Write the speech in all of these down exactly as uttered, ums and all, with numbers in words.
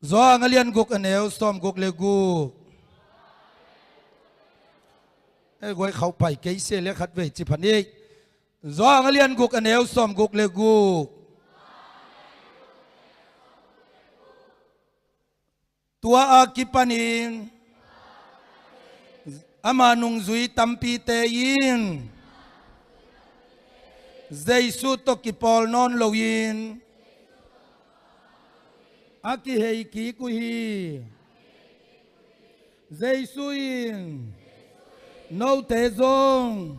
Johan a lian guk a neu sawm guk le guk. Ei guai khauh pai kei se le khat vei ci phan ei. Johan a lian guk a neu sawm guk le guk. Tua a kipanin ama nungzui tampite in Jesu tawh kipawl nawn loin a kihei kik uh hi. Jesu in, "Note zong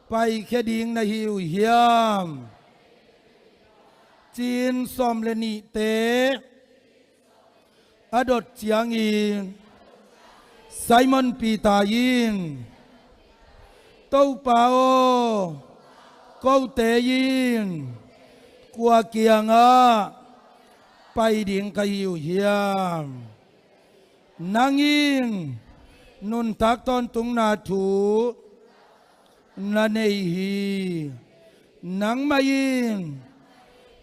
paikhia ding na hi uh hiam?" ci-in sawm le nihte a dot ciangin Simon Peter in, "Topa aw, kote in kua kiangah pai ding ka hi uh hiam? Nang in nuntak tawntungna thu na nei hi. Nangmah in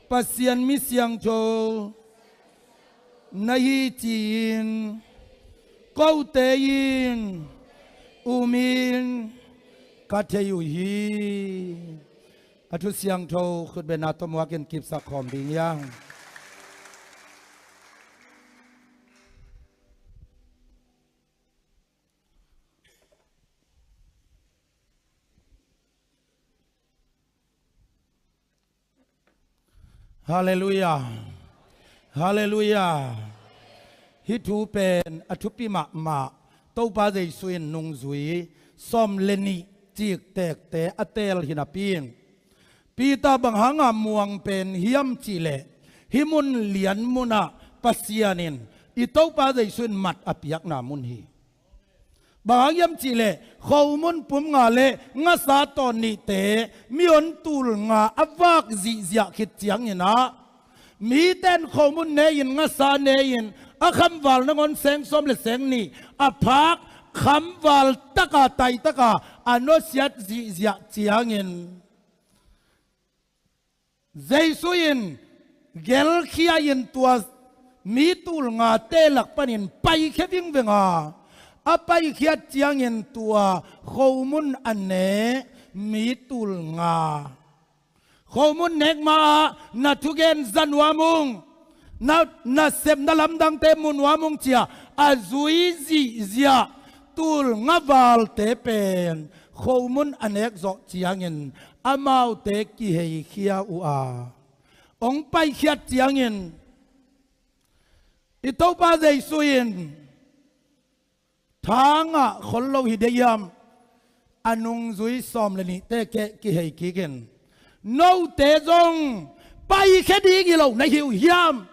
Pasian mi siangtho na hi ci-in kote in umin ka thei uh hi." A thu siangtho khutbetna tawh muakin kipsak khawm ding hi hang. Halleluiah. Halleluiah. Hih thu pen a thupi mahmah. Topa Jesu in nungzui sawm le nih ciktekte a teel hi napi in, Peter bang hanga muang pen hiam cihleh, hih mun lian munah Pasian in i Topa Jesu in mat a piakna mun hi. Bang hang hiam cihleh, khomun pum nga le ngasa tawn nihte, mihon tul nga a vak zihziah khit ciangin ah, mite in khomun ne-in, ngasa ne-in, a khamval nangawn seng sawm le seng nih a phak khamval taka, tai taka a nusiat zihziah ciangin, Jesu in gelkhia in tua mi tul ngate lak panin paikhia vingveng a, a paikhiat ciangin tua khomun a ne mi tul nga, khomun nek ma-ah na thugen za nuam ung, na, na sepna lamdangte mu nuam ung ci-a a zui zihziah tul nga valte pen khomun a nek zawh ciangin amaute kiheikhia uh a, hong paikhiat ciangin i Topa Jesu in, "Thangah khol lo hi dei hiam?" A nungzui sawm le nihte keh kihei kikin, "Note zong paikhia ding hi lo na hi uh hiam?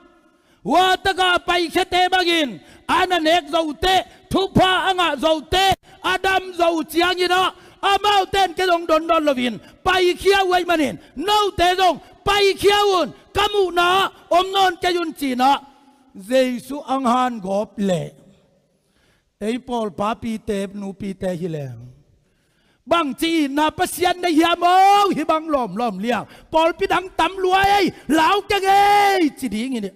Hua takah a paikhiate bangin a na nek zo uh teh, thupha a ngah zo uh teh, a dam zo uh ciangin ah, amaute in kei zong don nawn loin paikhia uh ahih manin, note zong paikhia un, ka muhna-ah om nawn kei un," ci-in ah Jesu ang han gawp leh, ei pawlpapite, nupite hi leng, bangci itna Pasian nei hiam aw, hih bang lawmlawm liang, pawlpi dang tam lua ei, lau keng ei, ci ding hi ni.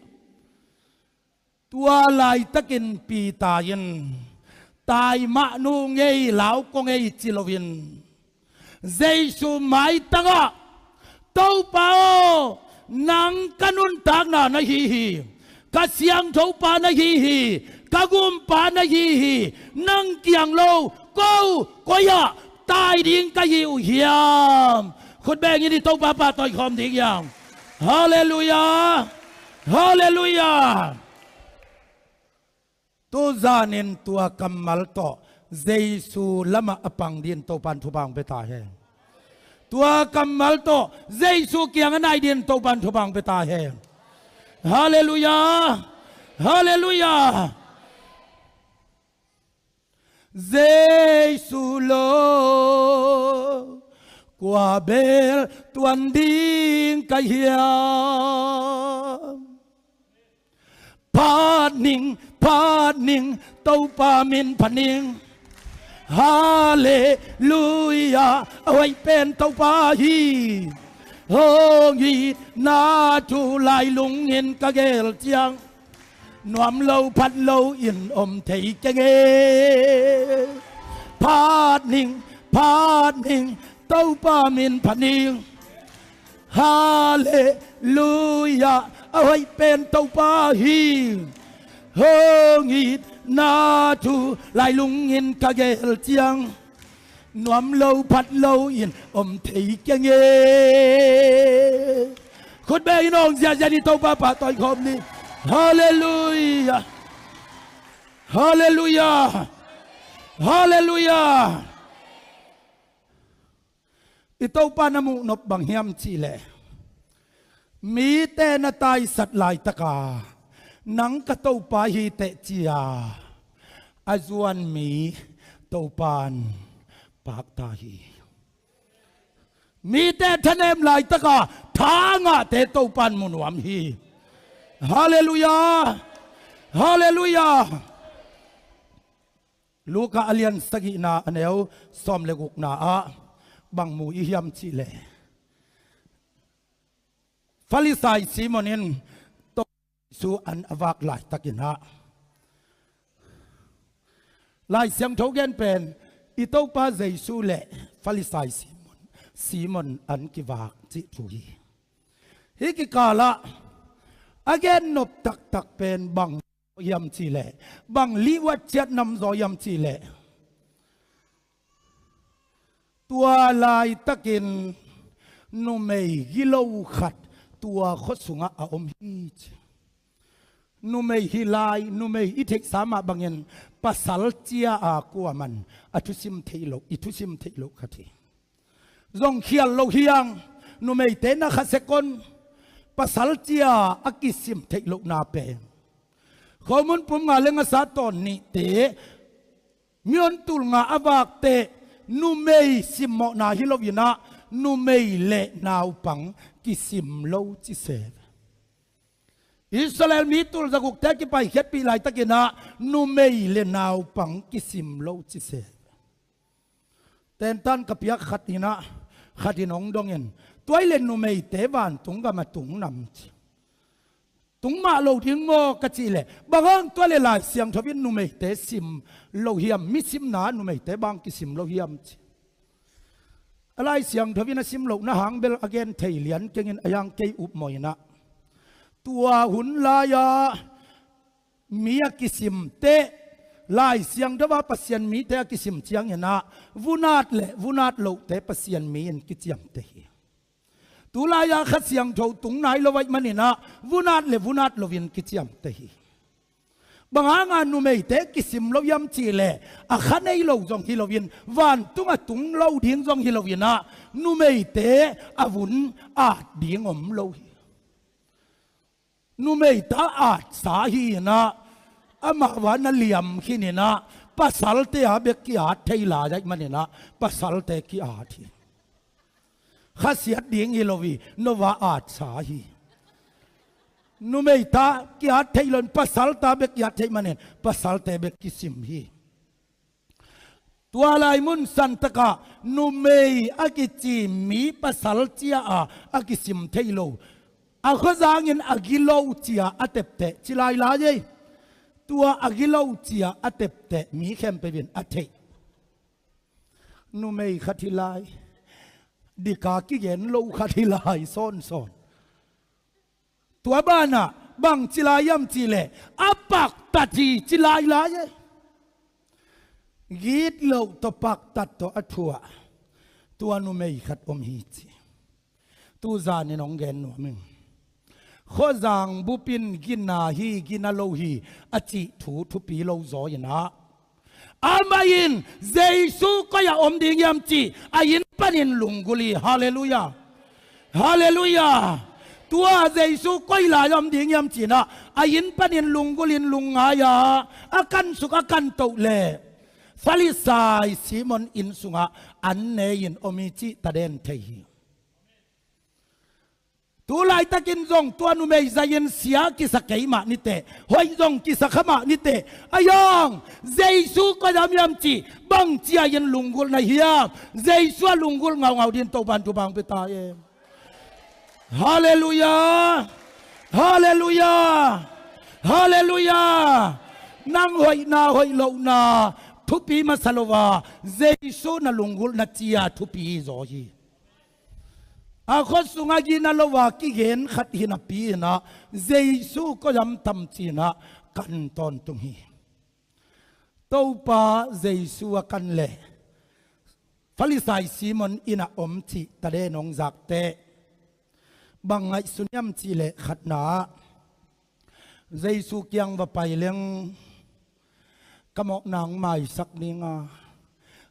Tua laitakin Peter in, tai mah nung ei, lau kong ei ci loin, Jesu maitangah, "Topa aw, nang ka nuntakna na hi hi, ka siangthopa na hi hi, ka gumpa na hi hi, nang kiang lo ko koi-ah tai ding ka hi uh hiam?" Khut bengin i Topa pahtawi khawm ding hiam? Halleluiah! Halleluiah! Tuzanin tua kammal tawh Jesu lamah a pang dingin Topan thupha hong pia ta hen. Tua kammal tawh Jesu kiang a nai dingin Topan thupha hong pia ta hen. Halleluiah! Halleluiah! Jesu lo kua bel tuan ding ka hiam? Phat ning, phat ning, Topa min phat ning. Halleluiah, a hoih pen Topa hi. Hong itna thu lai lungin ka gel ciang, Nuam lo phat lo in om thei keng e. Phat ning, phat ning, Topa min phat ning. Halleluia, a hoih pen Topa hi. Hong itna thu lai lungin ka gel ciang, nuam lo phat lo in om thei keng e. Khut beng in hong ziahziah ni, Topa pahtawi khawm ni. Halleluia. Halleluia. Halleluia. I Topa na muh nop bang hiam cih leh, mite na taisat laitaka, nang ka Topa hi teh ci-a a zuan mi Topan pakta hi. Mite thanem laitaka tha ngahte Topan mu nuam hi. Halleluia. Halleluia. Luka a lian sagihna a neu sawm le gukna ah bang mu i hiam cih leh, Farisai Simon in Topa Jesu an a vak laitakin ah, Lai Siangtho gen pen i Topa Jesu le Farisai Simon, Simon an kivak cih thu hi. Hih kikalah a gen nop taktak pen bang hiam cih leh, bang lihhuat ciat nam zaw hiam cih leh, tua laitakin numei gilo khat tua khua sungah a om hi ci. Numei hi lai, numei i theihsa mah bangin pasal cia-a kuaman a thusim theih loh, i thusim theih loh khat hi. Zong khial lo hi hang, numeite na kha sekon, pasal cia a kisim theih lohna pen. Khomun pum nga le ngasa tawn nihte, mihon tul nga a vak teh, numei simmawhna hi loin ah, numei le naupang kisim lo ci se. Israel mi tul zagukte a kipaikhiatpih laitakin ah, numei le naupang kisim lo ci se. Tentan ka piak khat in ah, khat in hong dongin, tua ahih leh numeite vantung gam ah tung nam ci. Tung mah lo ding maw ka cih leh, bang hang tua leh Lai Siangtho in numeite sim lo hiam, mi simna numeite bang kisim lo hiam ci. A Lai Siangtho in a sim lohna hang bel a gen thei lian keng in, a hiang kei upmawh in ah, tua hun lai-a mi a kisim teh, Lai Siangtho ah Pasian mite a kisim ciangin ah, vun at le vun at lohte Pasian mi in kiciamteh hi. Tulai-a Kha Siangtho tung nai lo ahih manin ah, vun at le vun at loin kiciamteh hi. Bang hanga numeite kisim lo hiam cih leh, a kha nei lo zong hi loin, vantung a tung lo ding zong hi loin ah, numeite a vun at ding om lo hi. Numei ta atsa hi in ah, amau a na liam khin in ah, pasalte a bek ki-at thei lai ahih manin ah, pasalte ki-at hi. Khasiat ding hi lo hi, no va atsa hi. Numei ta ki-at theih loin, pasal ta bek ki-at theih manin, pasalte bek kisim hi. Tua lai mun santakah numei a kici mi pasal cia-a a kisim thei lo. A khuazangin a gilo cia a tepteh ci lailai ei. Tua a gilo cia a tepteh mi khempeuh in a theih. Numei khat hi lai. Dika kigen lo khat hi lai sawnsawn. Tua banah bang ci lai hiam cih leh, a paktat hi ci lailai ei. Gitloh tawh paktat tawh a thuah tua numei khat om hi ci. Tuzan in hong gen nuam ing. Khuazang bup in gina hi, gina lo hi a cih thu thupi lo zaw in ah, amah in Jesu koi-ah om ding hiam cih a inn panin lunggulh hi. Halleluiah. Halleluiah. Tua Jesu koi lai-ah om ding hiam ci-in ah a inn panin lunggulhin lungngai-a a kansuk a kantoh leh Farisai Simon inn sungah an ne-in om hi cih taden thei hi. Tulaitakin zong tua numei zai-in sia kisa kei mah niteh, hoih zong kisa kha mah niteh. A hiang Jesu koi-ah om hiam cih bang cia-in lunggulh na hiam? Jesu ah lunggulh ngaungau dingin Topan thupha hong pia ta hen. Halleluiah. Halleluiah. Halleluiah. Nang hoihna hoih lohna thupi masa lo a, Jesu na lunggulhna ci-a thupi zaw hi. A khuasung a gina lo a kigen khat hi napi-in ah Jesu koi-ah om tam ci-in ah kan tawntung hi. Topa Jesu a kan leh Farisai Simon inn ah om cih taden hong zak teh bang ngaihsun hiam cih leh, khatna ah Jesu kiang va pai leng ka mawhna hong maisak ding a,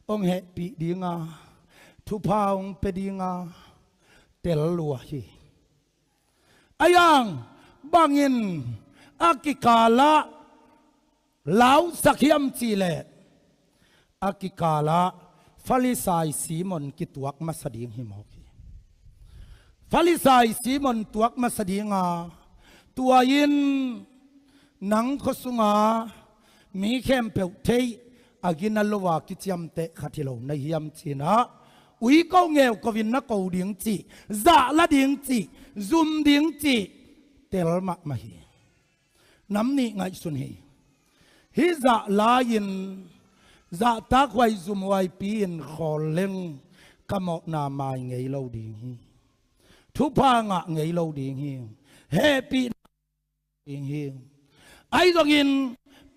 hong hehpih ding a, thupha hong pia ding a tel lua hi. Ahi zongin bangin a kikal ah lausak hiam cih leh, a kikal ah Farisai Simon kituak masa ding hi mawk hi. Farisai Simon tuak masa ding a, tua in nang khuasung a mi khempeuh theih a gina lo a kiciamteh khat hi lo na hiam ci-in ah, ui ko ngeu ko-in na ko ding cih, zahla ding cih, zum ding cih tel mahmah hi. Nam nih ngaihsun hi. Hih zahla-in zahtakhuai zumhuaipi-in khawl leng ka mawhna mai ngei lo ding hi. Thupha ngah ngei lo ding hi. Hehpih ding hi. Ahi zongin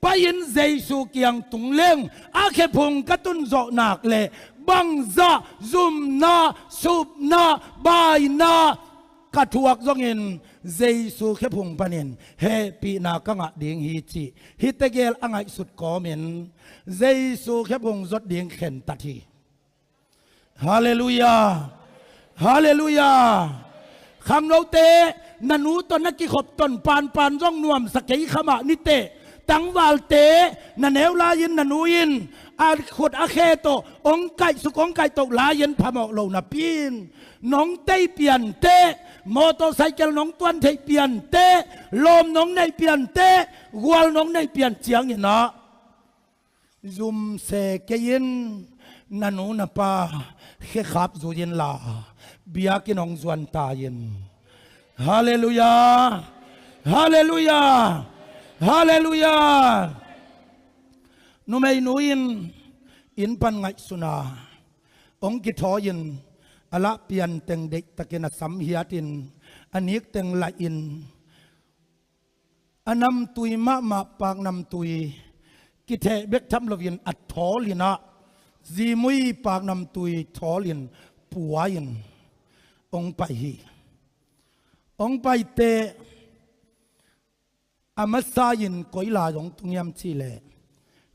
pai-in Jesu kiang tung leng a khephung ka tun zawh nak leh bangzah zumna, supna, baina ka thuak zongin Jesu khephung panin hehpihna ka ngah ding hi cih hihte gel a ngaihsut kawmin Jesu khephung zot ding khentat hi. Halleluiah. Halleluiah. Khangnote, na nu tawh na kikhop ton panpan zong nuamsa kei kha mah ni teh. Tangvalte, na neu lai-in na nu in a khut a khe tawh hong kaihsuk hong kaihtoh lai-in phamawh lo napi-in nong tei pian teh, motorcycle nong tuan theih pian teh, lawm nong neih pian teh, gual nong neih pian ciangin ah zum se kei-in, na nu na pa khekhap zui inla biakinn hong zuan ta in. Halleluiah. Halleluiah. Halleluiah. Numeinu in inn pan ngaihsun a, hong kithawi-in a lah pian teng deihtakin a sam hiatin a nik teng laih-in a namtui mahmah paknamtui kitheh bek tham loin a thawl in ah, zimui paknamtui thawl-in pua-in hong pai hi. Hong pai teh a masa-in koi lai hong tung hiam cih leh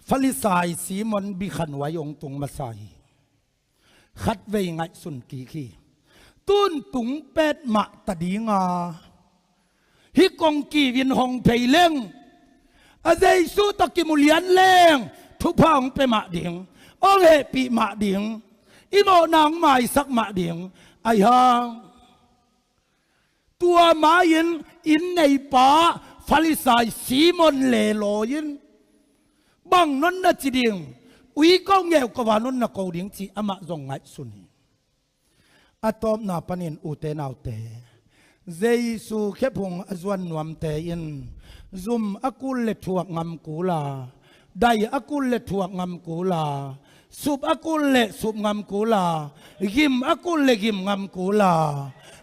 Farisai Simon bikhanuai hong tung masa hi. Khatvei ngaihsun kik hi. Tun tung petmah ta ding a, hih kong kiu in hong phei leng, a Jesu tawh kimu lian leng thupha hong pia mah ding, hong hehpih mah ding, i mawhna hong maisak mah ding. Ahi hang tua ma-in inn neipa Farisai Simon le lawi-in bang non na ci ding, ui ko ngeu ko a non na ko ding cih amah zong ngaihsun hi. A tawpna panin ute naute, Jesu khephung a zuan nuamte in zum a kul le thuak ngam kul a, dai a kul le thuak ngam kul a, sup a kul le sup ngam kul a, gim a kul le gim ngam kul a,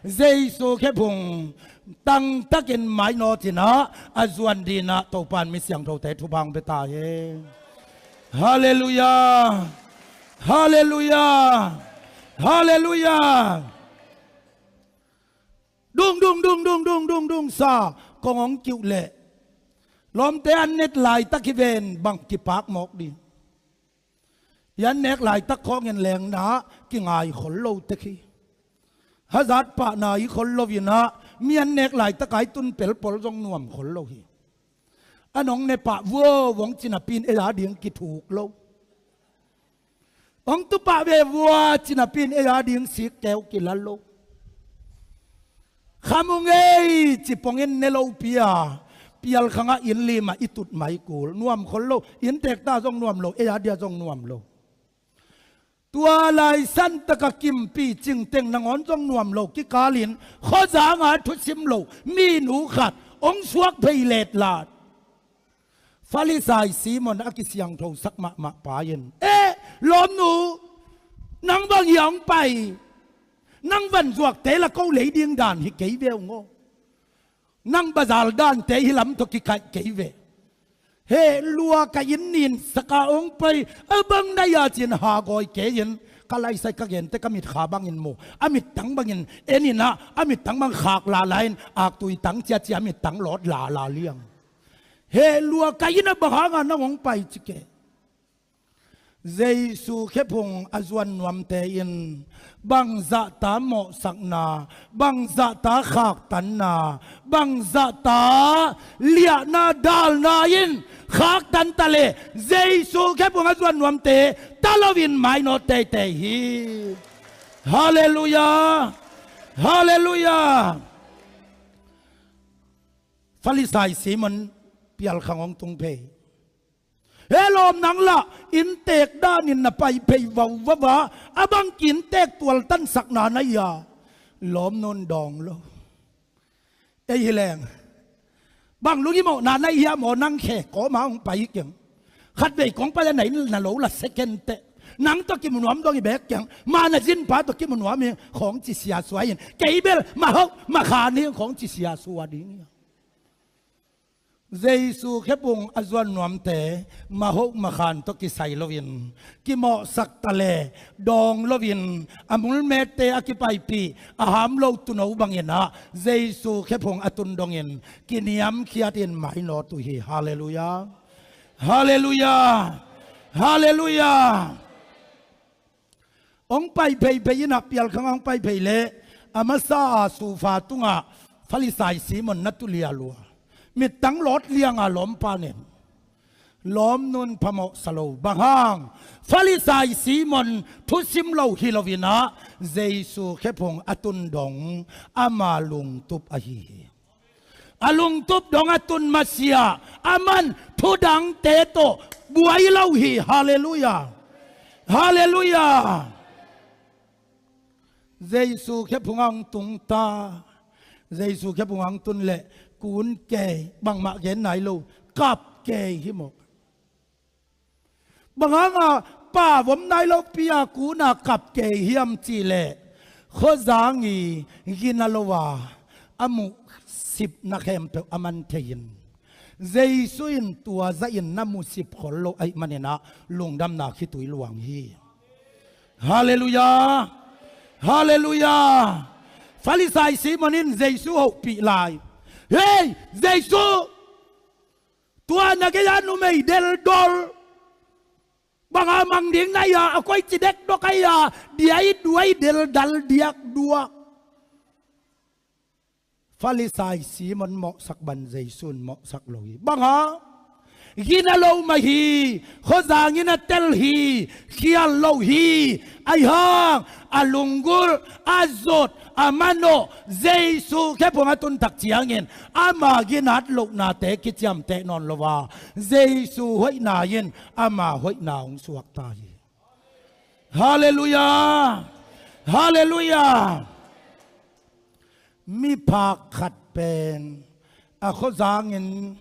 Jesu khephung tangtakin mainawt in ah a zuan dingin ah Topa in mi siangthote thupha hong pia ta hen. Halleluiah. Halleluiah. Halleluiah. Dung dung dung dung dung dung dung sa kong hong kiuh leh lawmte an net laitak hi ven, bang kipak mawk ding. I an nek laitak khawng in lengna kingai khol lo tek hi. Hazat pahna hi khol lo in ah, mi an nek laitak a i tun pelpol zong nuam khol lo hi. A nong ne pah vua vong ci napi-in ei a ding kithuk lo. Hong tu pah ve vua ci napi-in ei a ding sikkeu kila lo. Kham ung ei ci pongin ne lopi a, pial khangah inn lim ah i tut mai kul, nuam khol lo. Innteek ta zong nuam lo, ei a dia zong nuam lo. Tua lai santaka kimpi cingteng nangawn zong nuam lo, kikalin khuazanga thusim lo minu khat hong suak phei letlat. Farisai Simon a kisiangthosak mahmah pa in, "Eh, lawmnu, nang bang hia hong pai? Nang vanzuakte la ko lei ding dan hi kei ve ung aw. Nang bazar dante hi lam tawh kikaih kei ve. Heh lua, ka inn nin saka hong pai, a bang na hia?" ci-in hagawi kei in, ka laisai ka gente ka mitkha bangin mu, a mittang bangin en in ah, a mittang bang khak lala in, aktui tang ciacia a mittang lawt lala liang. "Heh lua, ka inn ah bang hanga nang hong pai?" ci kei. Jesu khephung a zuan nuamte in bangzahta mawhsakna, bangzahta khaktanna, bangzahta liahna dalna in khaktan ta leh, Jesu khephung a zuan nuamte ta loin mainawt teitei hi. Halleluiah! Halleluiah! Farisai Simon pialkhang hong tung phei. "He lawm, nang lah inntek danin na pai phei vauvau a, a bang ki inntek tualtansakna na hia?" Lawmnu'n dawng lo. "Ei hi leng, bang lungimawhna na hia maw, nang khe kawma hong pai hi keng? Khatvei kong pai a, na inn na lo la second teh. Nang tawh kimu nuam dong hi bek keng. Ma na zinpa tawh kimu nuam hi khawng ci siasua in, kei bel ma hoh ma khan hi khawng ci siasua ding hi." Jesu khephung a zuan nuamte ma hoh ma khan tawh kisai loin, kimawhsak ta leh dawng loin, a mulmette a kipaipih a ham lo tuuno bangin ah Jesu khephung a tun dongin kiniamkhiatin mainawt uh hi. Halleluiah! Halleluiah! Halleluiah! Hong pai pheiphei in ah, pialkhang hong pai phei leh a masa a sufa tungah Farisai Simon na tu lialua, mittang lawt lianga lawmpa nen. Lawmnu'n phamawhsa lo. Bang hang? Farisai Simon thusim lo hi loin ah, Jesu khephung a tun dong ama lungtup ahi hi. A lungtup dong a tun masiah, aman thudangte tawh buai lo hi. Halleluiah! Halleluiah! Jesu khephung ah hong tung ta. Jesu khephung ah hong tun leh kun kei, bangmah gen nai lo, kap kei hi maw. Bang hanga pa vom nai lopi a kun a kap kei hiam cih leh, khuazang i gina lo a, a muhsipna khempeuh a man thei in, Jesu in tua zahin na muhsip khol lo ahih manin ah lungdamna khitui luang hi. Halleluiah! Halleluiah! Farisai Simon in Jesu hopih lai. "Hei, Jesu! Tua na gei-a numei deldol, banga mang ding na hia? A koici dekdok a hia? Diai duai deldal diakduak." Farisai Simon mawhsak ban Jesu in mawhsak lo hi. Bang hang? Gina lo mah hi. Khuazang in a tel hi. Khial lo hi. Ahi hang a lunggulh, a zot, a manawh, Jesu khephung a tun tak ciangin ama ginat lohnate kiciamteh nawn lo a, Jesu hoihna in ama hoihna hong suakta hi. Halleluiah! Halleluiah! Miphak khat pen a khuazangin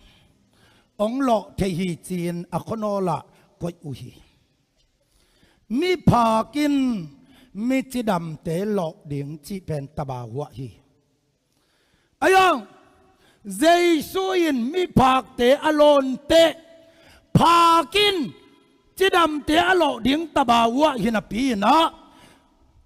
hong lawh thei hi ci-in a khuanawl ah koih uh hi. Miphak in mi cidamte lawh ding cih pen tabau huah hi. Ahi hang Jesu in miphakte a lawnteh, phak in cidamte a lawh ding tabau huah hi napi-in ah,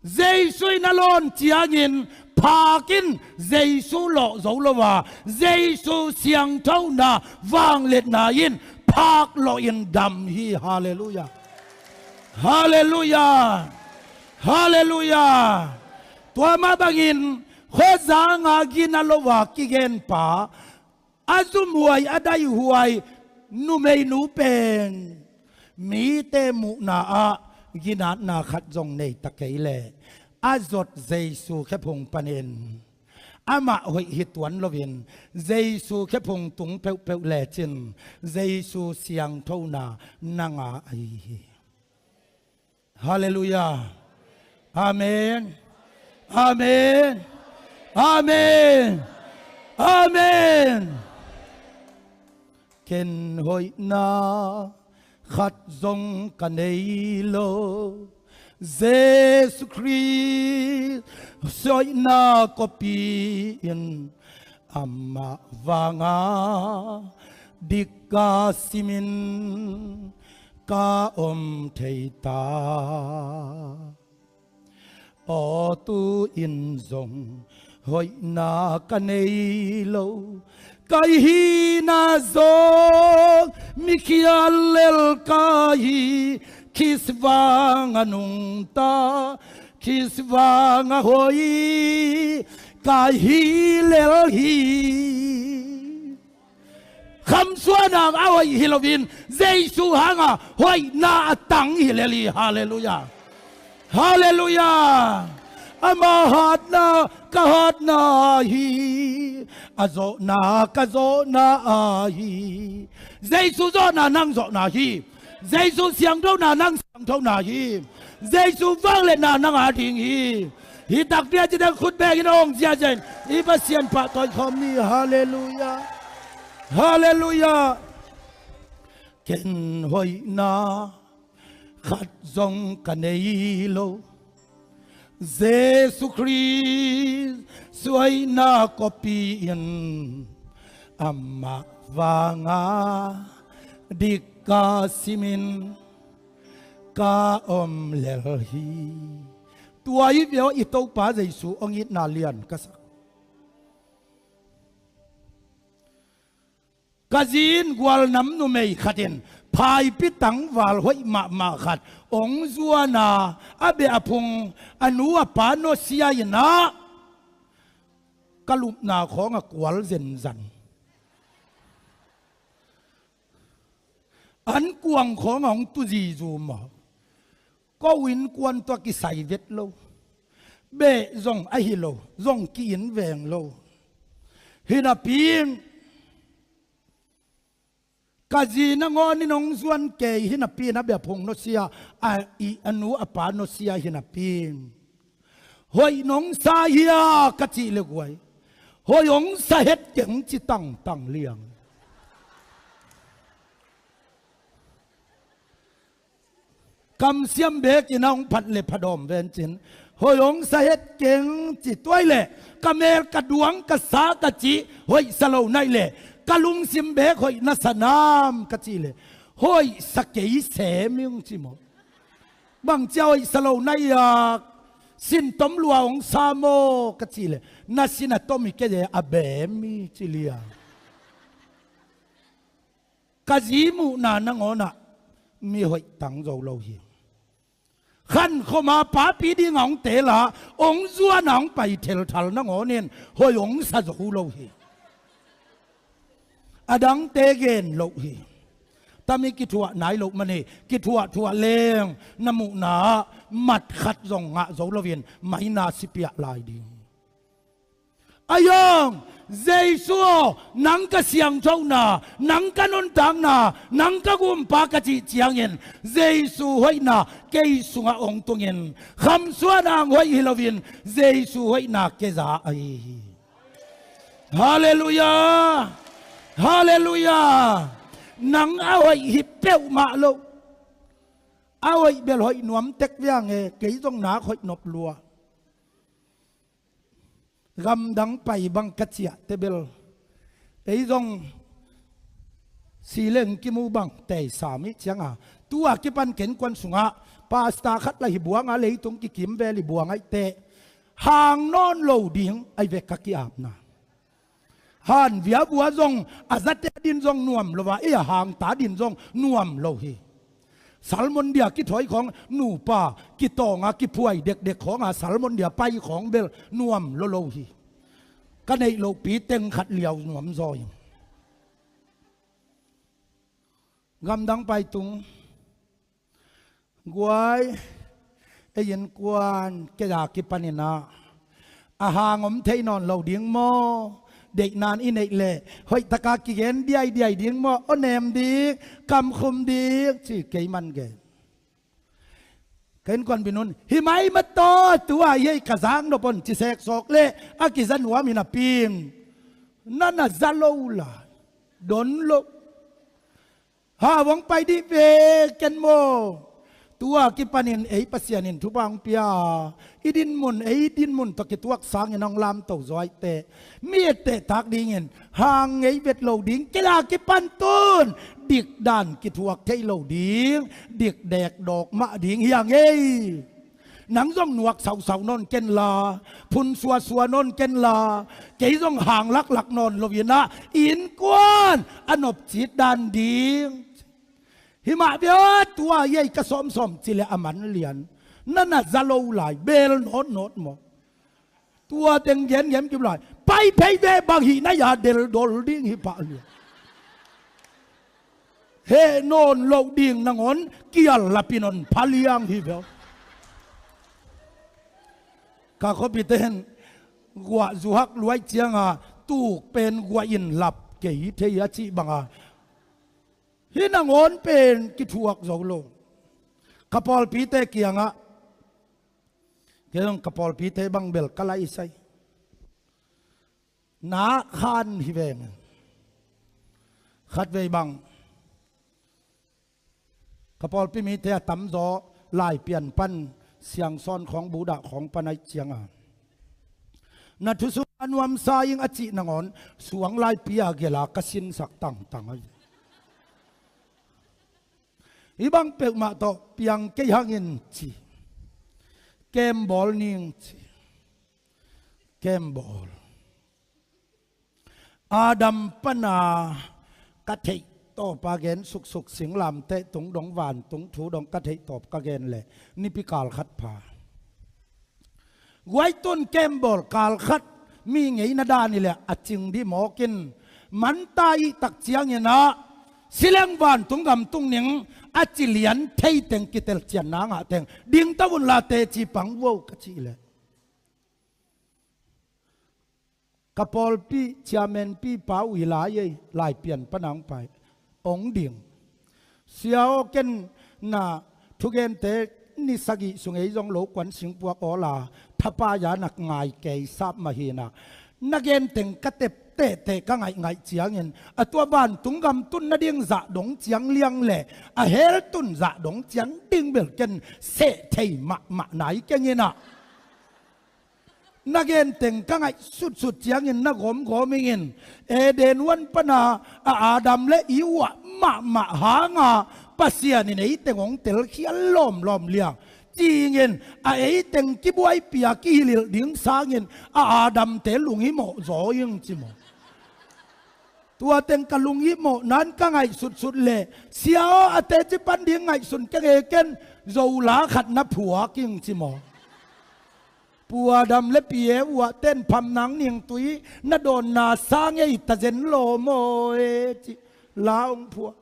Jesu in a lawn ciangin phak in Jesu lawh zo lo a, Jesu siangthona vangliatna in phak lawhin dam hi. Halleluiah! Halleluiah! Halleluiah! Tua mah bangin khuazanga gina lo a kigenpa, a zumhuai, a daihuai numeinu pen mite muhna ah ginatna khat zong nei ta kei leh, a zot Jesu khephung panin amah hoih hi tuan loin, Jesu khephung tung peuhpeuh lecin Jesu siangthona na ngah ahi hi. Halleluiah. Amen. Amen. Amen. Amen. Ken hoihna khat zong ka nei lo, Jesu Khrist hoihna kawpi in, amah vanga dik ka simin ka om thei ta. Aw, tu-in zong hoihna ka nei lo, ka hihna zong mikhial lel ka hi. Khrist vanga nungta, Khrist vanga hoih ka hi lel hi. Khamsuan hang a hoih hi loin, Jesu hanga hoihna a tang hi lel hi. Halleluiah. Halleluiah. Ama hatna ka hatna hi, a zawhna ka zawhna ahi. Jesu zawhna nang zawhna hi. Jesu siangthona nang siangthona hi. Jesu vangliatna nang a ding hi. Hih takpi a citeng khut bengin awng ziazia in i Pasian pahtawi khawm ni. Halleluiah. Halleluiah. Ken hoihna khat zong ka nei lo, Jesu Khrist hoihna kawpi in, amah vanga dik ka simin ka om lel hi. Tua i veo i Topa Jesu hong itna lian ka sak. Ka zi in gualnam numei khat in phaipi tangval hoih mahmah khat hong zuan a, a beh a phung a nu a pa nusia in ah, ka lupna khawng a kual zenzan. An kuang khawng a hong tu zizu maw. Ko innkuan tawh kisai vet lo. Beh zong ahi lo, zong ki-in veng lo. Hi napi in, ka zi nangawn in hong zuan kei hi napi in, a beh a phung nusia a, i a nu a pa nusia hi napi in, hoih nong sa hia ka cih le guai, hoih hong sa het keng ci tangtang liang. Kamsiam beek in a hong phat le phat awm vencin, hoih hong sa het keng ci. Tuai le ka mel ka duang ka sa ka cih hoih sa lo naih le, ka lungsim beek hoih na sa nam ka cih le, hoih sa kei sem ing ci maw. Bang cia hoih sa lo naih a, sin tom lua hong sa maw ka cih le, na sin a tom hi kei e, a bem hi ci liang. Ka zi muhna nangawn ah mi hoih tang zo lo hi. Khankhoma papi ding a hong teel a, hong zuan a hong pai thelthal nangawn in hoih hong sa zo lo hi. A dangte gen loh hi. Tami kithuah nai loh man hi. Kithuahthuah leng na muhna ah mat khat zong ngah zo loin maina sipiah lai ding. Ahi zong, Jesu aw, nang ka siangthona, nang ka nuntakna, nang ka gumpa ka cih ciangin, Jesu hoihna kei sungah hong tungin, khamsuan hang hoih hi loin, Jesu hoihna kei za ahi hi. Halleluiah. Halleluiah. Nang a hoih hi peuhmah lo. A hoih bel hoih nuam tek viang e, kei zong nak hoih nop lua. Gamdang pai bang ka ciahte bel, ei zong sileng kimu bang teisa mi cianga, tua kipan kenkuan sungah pasta khat la hi buanga, leitung kikimvel hi buanga i teh, hang nawn lo ding ahi ve ka ki-apna. Han viavua zong a zate din zong nuam lo a, ei a hangta din zong nuam lo hi. Salmon dia kithawi khawng, nupa kitawnga kiphuai dekdek khawnga salmon dia pai khawng bel nuam lo lo hi. Ka neih lohpi teng khat liau nuam zaw hi. Gamdang pai tung. Guai, ei innkuan kei a kipanin ah, a hang om thei nawn lo ding maw? Deihna in i neih leh hoihtaka kigen diaidiai ding maw? Aw nem ding, kamkhum ding ci kei man gen. Ka innkuan bin un, hi mai mataw, tua hi ei ka zak nop on ci seksawk leh a kiza nuam hi napi in, na na za lo lai, don lo. Ha, hong pai dih ve ken maw. Tua kipanin ei Pasian in thupha hong pia a, i dinmun, ei dinmun tawh kituak sangin hong lamto zaw ahih teh, mi etteh tak dingin hang ngei vet lo ding, kila kipan tun dikdan kithuak thei lo ding, dikdek dawk mah ding hi a ngei. Nang zong nuak sausau nawn ken la, phun suasua nawn ken la, kei zong hang laklak nawn lo in ah, innkuan a nopcit dan ding. Hi mah bia tua ei ka sawmsawm ci leh a man lian. Na na za lo lai, bel nawtnawt maw. Tua teng gengen kip lai. Pai phei ve, bang hih na ya deldol ding hi pah lian. Heh nawn loh ding nangawn kial lapin hong pha liang hi ve. Ka khuapite in guah zuhak luai cianga tuk pen guah in lap kei thei a cih banga, hih nangawn pen kithuak zo lo. Ka pawlpite kiangah, kei zong ka pawlpite bang bel ka laisai. Na khan hi veng. Khatvei bang ka pawlpi mite a tamzaw Laipian pan Siangsawn khawng, Buddha khawng pan ahih cianga, na thusuak a nuamsa ing a cih nangawn suang laipi a gela ka sinsak tangtang ahi. Hih bang peuhmah tawh piang kei hangin ci. Kem bawl ning ci. Kem bawl. Adam pana ka theih tawpa gen suksuk, singlamteh tung dong, vantung thu dong ka theih tawp ka gen leh nipi kal khat pha. Guai tun kem bawl kal khat mi ngeina dan hi leh a cing dih mawk in, manta ih tak ciangin ah sileng vantung gam tung ning a ci lian thei teng, kitel cian na ngah teng dingto un la teci pang vo ka cih leh, ka pawlpi chairman pipa uh hi lai ei, Laipian pana hong pai, hong ding. Sia aw, ken na thugente ni sagih sung ei zong lo kuan singpuak awla thapai a na ngai kei sap mah hi na. Na gen teng ka tep tehteh ka ngaihngaih ciangin, a tua vantung gam tun nading zah dong ciang liang leh a hell tun zah dong ciang ding bel ken seh thei mahmah nai keng in ah. Na gen teng ka ngaih sutsut ciangin na gawmgawm ingin, Eden huan pana a Adam le Eve uh ah mahmah hanga Pasian in ei teng hong telkhial lawmlawm liang. Ci ingin a ei teng kibuaipih a kihilhilh ding sangin a Adamte lunghimawh zaw ing ci maw. Tua teng ka lunghimawh nan ka ngaih sutsut leh, sia aw, a teci pan ding ngaihsun keng e, ken Zola khat na phuak ing ci maw. Pu Adam le Pi Eve uh ah ten pham nang ning tui na dawnna sang ei ta zen lawm aw e ci, la hong phuak.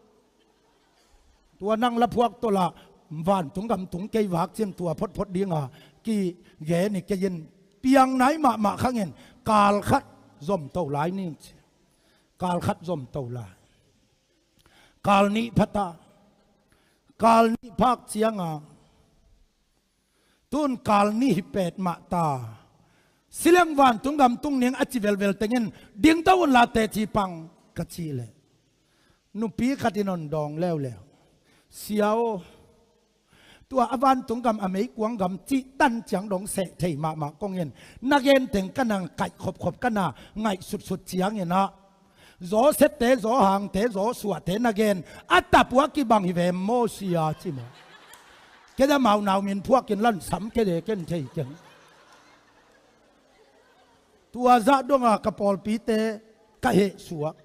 Tua nang la phuak tawh la vantung gam tung kei vak cin, tua photphot dinga kigen hi kei in, piang nai mahmah khangin kal khat zomto lai ning ci. Kal khat zomto lai. Kal nih pha ta. Kal nih phak cianga, tun kal nih hi pet mah ta. Sileng vantung gam tung ning a ci velvel tengin dingto un la teci pang ka cih leh, nupi khat in hong dawng leuleu. Sia aw, tua a vantung gam, a meikuang gam cih tan ciang dong seh thei mahmah kong in, na gen teng ka na kaih khopkhop, ka na ngaih sutsut ciangin ah, Joseph-te, Johan-te, Joshua-te na gen a tap uh a kibang hi ve maw sia ci maw. Kei a mau nau min phuakin lansam kei de, ken thei keng. Tua zah donga ka pawlpite ka hehsuak.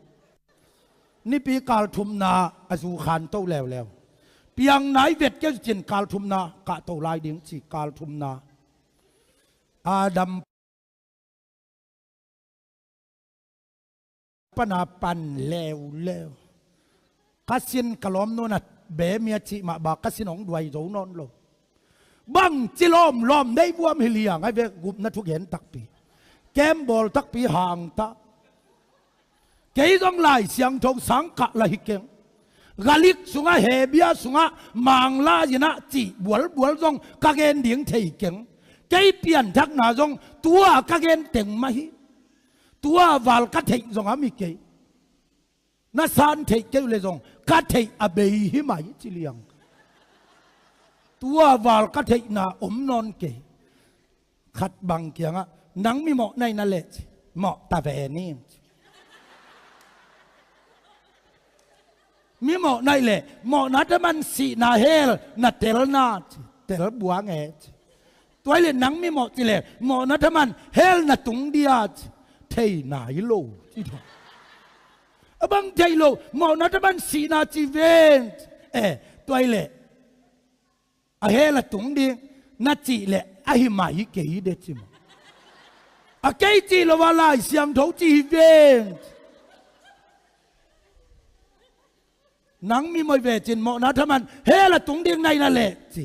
Nipi kal thumna a zu khanto leuleu. Piang nai vet kei cin kal thumna kahto lai ding ci, kal thumna. Adam pana pan leuleu. Ka sin ka lawm nunah bem hi a cih mah bak ka sin hong duai zo nawn lo. Bangci lawmlawm nei vuam hi liang ai ve, gupna thugen takpi. Kem bawl takpi hang ta. Kei zong Lai Siangtho sang kah la hi keng. Galik sungah, Hebia sungah, Mangla inah cih bualbual zong ka gen ding thei keng. Kei pianthakna zong tua ka gen teng mah hi. Tua val ka theih zong a mi kei. Na san theih kei uh leh zong ka theih a bei hi mai ci liang. Tua val ka theihna om nawn kei. Khat bang kiangah, "Nang mimawh na hi na leh," ci, "mawh ta ve ni," ci. "Mimawh na hi leh mawhna thaman sihna hell na telna," ci, "tel buang e," ci. "Tua hi leh nang mimawh ci leh mawhna thaman hell na tung dia," ci. "Thei nai lo," ci. "A bang thei lo, mawhna thaman sihna ci ven," ci. "Eh, tua hi leh a hell a tung ding na cih leh a hi mai kei de," ci maw. "A kei cih lo a Lai Siangtho ci hi ven. Nang mimawh ve cin mawhna thaman hell a tung ding na hi na leh," ci.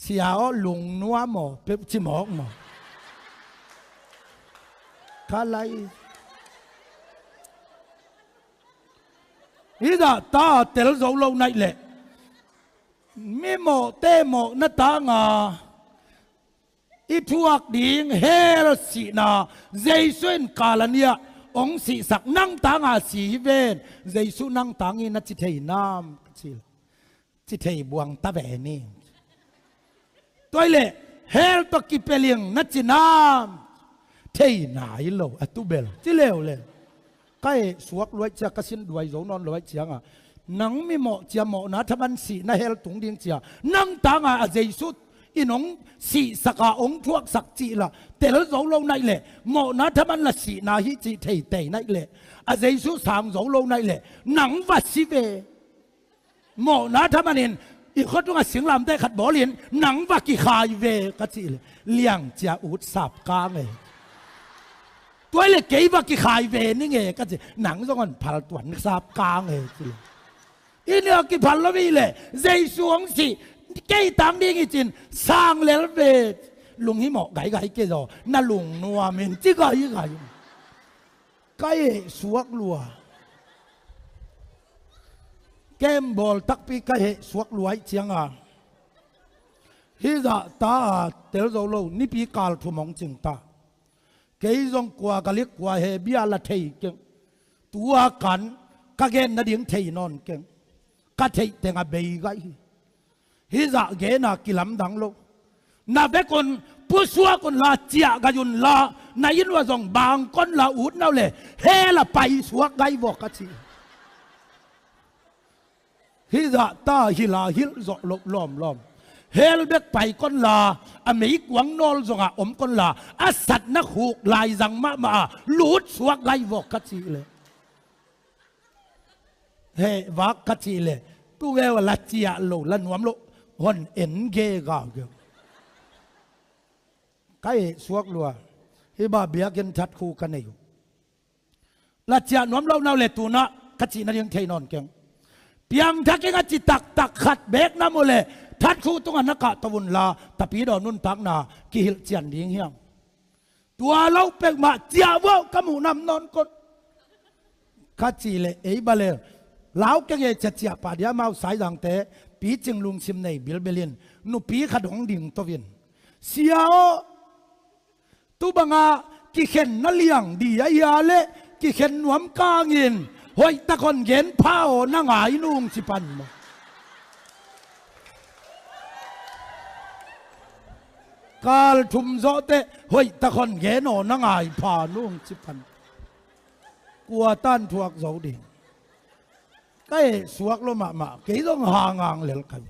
"Sia aw, lungnuam aw," peuh ci mawk maw. Ka lai. Hih zah ta tel zo lo na hi leh mimawhte mawhna tanga i thuak ding hell sihna, Jesu in kal a nih ah hong sihsak, "Nang tanga si hi ven, Jesu nang tang hi na ci thei nam," ka ci. "Ci thei buang ta ve ni. Tua hi leh hell tawh kipia ling na ci nam?" "Thei nai lo, a tu bel," ci leuleu. Ka heh suak lua ahih ciang, ka sin duai zo nawn lo ahih ciangah, "Nang mimawh cia, mawhna thaman sihna hell tung ding cia, nang tanga a Jesu in hong sihsak a, hong thuaksak cih lah tel zo lo na hi leh, mawhna thaman lah sihna hi cih thei tei na hi leh, a Jesu sang zo lo na hi leh, nang va si ve. Mawhna thaman in i khua tungah singlamteh khat bawl in nang va kikhai ve," ka cih leh, "Liang cia ut sap kang e. Tua hi leh kei va kikhai ve ning e," ka ci. "Nang zong hong phal tuan sap kang e," ci leh, "I nih a kiphal lo hi leh Jesu hong sih, kei tang ding hi cin sang lel ve. Lunghimawh gaigai kei zaw, na lungnuam in," ci gaigai. Ka heh suak lua. Kem bawl takpi ka heh suak lua ahih cianga, hih zah ta a tel zo lo, nipi kal thum hong cing ta. Kei zong kua ka lik, kua he bia la thei keng. Tua kan ka gen nading thei nawn keng. Ka theih teng a bei gai hi. Hih zah gena kilamdang lo. Na vek un pusuak un la, ciah gai un la, na inn uah zong bang kon la, ut na uh leh hell a paisuak gai vawk, ka ci. Hih zah ta hi la hilh zawh loh lawmlawm. Hell bek pai kon la, a meikuang nawl zongah om kon la, a satna khuk laizang mahmah a lut suak gai vawk, ka ci leh, heh vak, ka cih leh, tu veu a la ciah lo, la nuam lo, hon en ge gau ge. Ka heh suak lua. Hih bang biakinn thatkhu ka nei uh. La ciah nuam lo na uh leh tu-in ah ka cih nading thei nawn keng. Piangthak ing a ci taktak khat beek na mu leh, thatkhu tungah na kahto un la, Tapidaw nuntakna kihilh cian ding hiam? Tua lo peuhmah ciah vua, ka muh nam nawn kon, ka cih leh, ei bang leh, lau keng e, ciahciah pah dia, amau Saizangte picing lungsim nei bilbel in, nupi khat hong dingto in, "Sia aw, tu bangah kikhen na liang di ahia leh, kikhen nuam kangin hoihtak hon gen pha aw, na ngai nung," ci pan maw. Kal thum zawh teh, "Hoihtak hon gen aw, na ngai pha nung," ci pan. Kua tan thuak zo ding? Ka heh suak lua mahmah, kei zong hangang lel ka hi.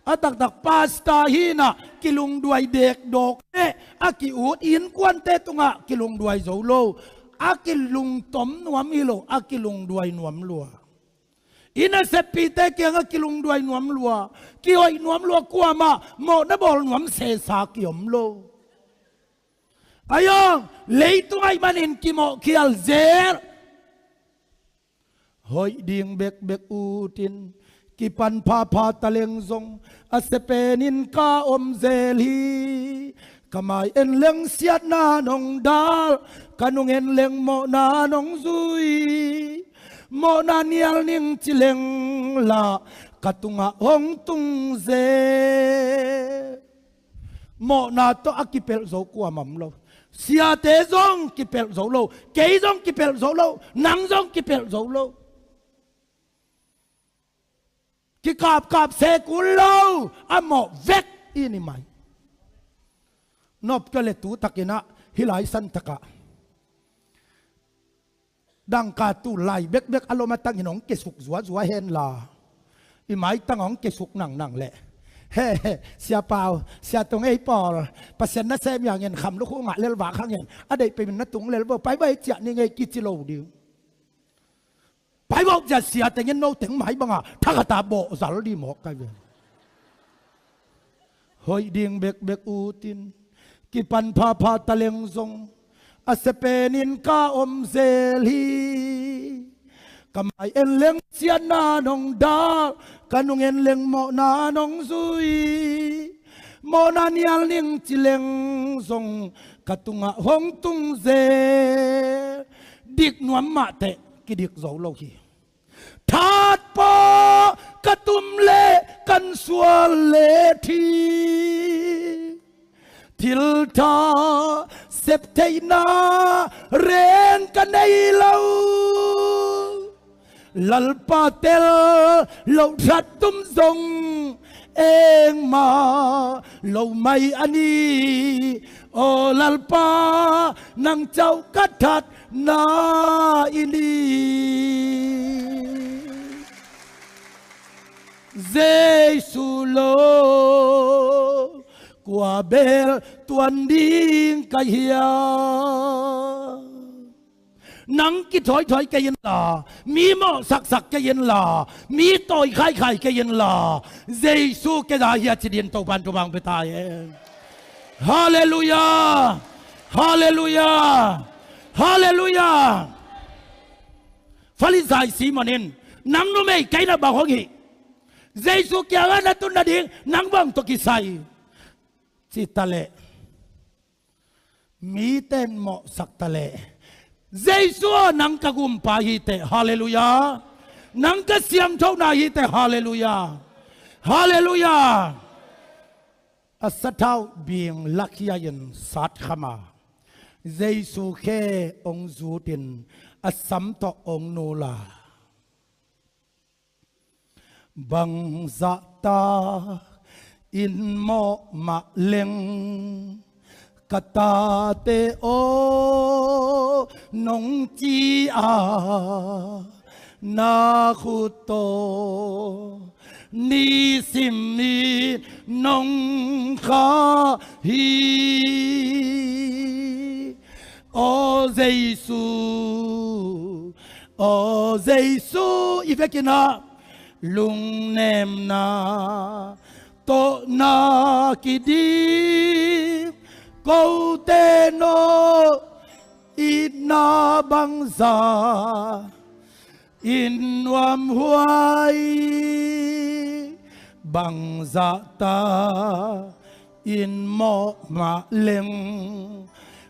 A taktak pastor hi-in ah kilungduai dekdawk leh a ki-ut, innkuante tungah kilungduai zo lo, a kilungtom nuam hi lo, a kilungduai nuam lua. I naseppihte kiangah kilungduai nuam lua, kihoih nuam lua, kuamah mawhna bawl nuam sesa kiom lo. Ahi zong leitung ahih manin kimawhkhial zel. Hoih ding bekbek utin kipan phapha taleng zong, a sia penin ka om zel hi. Ka mai en leng siatna nong dal, ka nung en leng mawhna nong zui. Mawhna nial ning ci leng lah, ka tungah hong tung zel. Mawhna tawh a kipelh zo kuamah om lo. Siate zong kipelh zo lo, kei zong kipelh zo lo, nang zong kipelh zo lo. Kikapkap se kul lo, a mawh vek i ni mai. Nop ka le tu takin ah, hih lai san takah dangka tu lai bekbek a lom a tangin hong kesuk zuazua hen la, i maitang hong kesuk nangnang leh, he, he, Sia Pau, Sia Tong ei pawl, Pasian nasem hiangin kham lukhu ngah lel vak hangin a deih pemin na tung lel vo, pai bai ciah ni ngei kici lo ding. Pai vo ciah, sia tengin no teng mai banga thakhat a bawh zal dih mawk kai ve. Hoih ding bekbek utin kipan phapha taleng zong a sia penin ka om zel hi. Ka mai en leng siatna nong dal, ka nung en leng mawhna nong zui. Mawhna nial ning ci leng zong ka tungah hong tung zel. Dik nuam mahteh kidik zo lo hi. That pawh ka tum leh kan sual leh thi, thil tha sep theihna ren ka nei lo. Lalpa tel loh that tum zong engmah lo mai a ni. Aw Lalpa, nang cauh ka that na i ni. Jesu lo kua bel tuan ding ka hia? Nang kithawithawi kei inla, mi mawhsaksak kei inla, mi tawi khaikhai kei inla, Jesu kei za hia ci din Topan thupha hong pia ta hen. Halleluiah. Halleluiah. Halleluiah. Farisai Simon in, nang numei kei na bang hong hi? Jesu kiangah na tun nading nang bang tawh kisai? Ci taleh, mite in mawhsak taleh, Jesu aw, nang ka gumpa hi teh. Halleluiah. Nang ka siangthona hi teh. Halleluiah. Halleluiah. A sathau bing lakhia in satkham a, Jesu khe hong zutin a sam tawh hong nul a, bang zahtak in mawh mah leng, ka tate aw, nong ci a, na khut tawh nisim in nong khah hi. Aw Jesu, aw Jesu, i vekin ah lungnemna tawh na kidim kote, no itna bangza in nuamhuai, bang zahtak in mawh mah leng,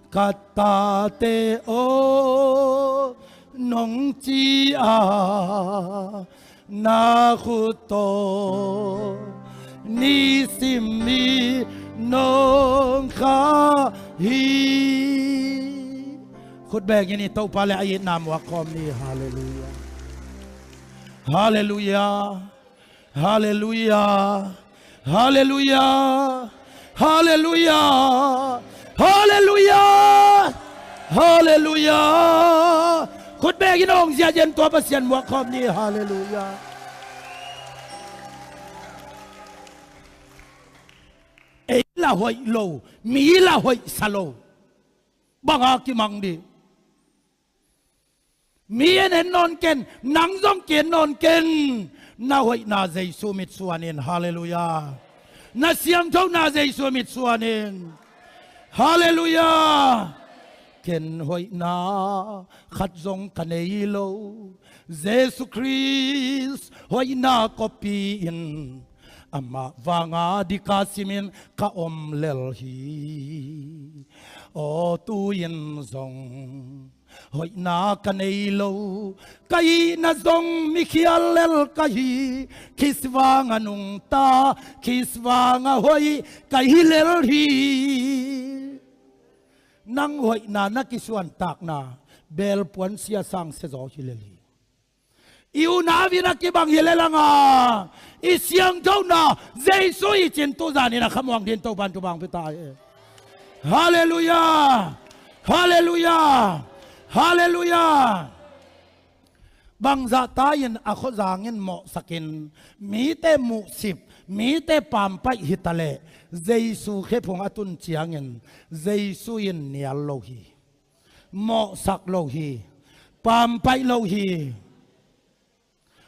ka tate aw, nong ci a, na khut tawh nisim in nong khah hi. Khut bengin i Topa le a itna muak khawm ni. Halleluiah. Halleluiah. Halleluiah. Halleluiah. Halleluiah. Halleluiah. Halleluiah. Khut bengin hong ziahziah in tua Pasian muak khawm ni. Halleluiah. Ei la hoih lo, mi la hoihsa lo, banga kimang dih? Mi en en nawn ken, nang zong ki en nawn ken. Na hoihna Jesu mitsuan in. Halleluiah. Na siangthona Jesu mitsuan in. Halleluiah. Ken hoihna khat zong ka nei lo, Jesu Khrist hoihna kopi in, amah vanga dika simin ka om lel hi. Aw tu-in zong hoihna ka nei lo, ka hihna zong mikhial lel ka hi. Khrist vanga nungta, Khrist vanga hoih ka hi lel hi. nang hoihna na kisuantakna belpuan sia sang sia zaw hi lel hi. I unau in a kibang hi lel a, i siangthona Jesu i cin tu zanin a khamuang dingin Topan thupha hong pia ta hen. Halleluiah. Halleluiah. Halleluiah. Bangzah ta in a khuazangin mawhsakin mite muhsip, mite pampaih hi ta leh Jesu khephung a tun ciangin Jesu in nial lo hi. Mawhsak lo hi. Pampaih lo hi.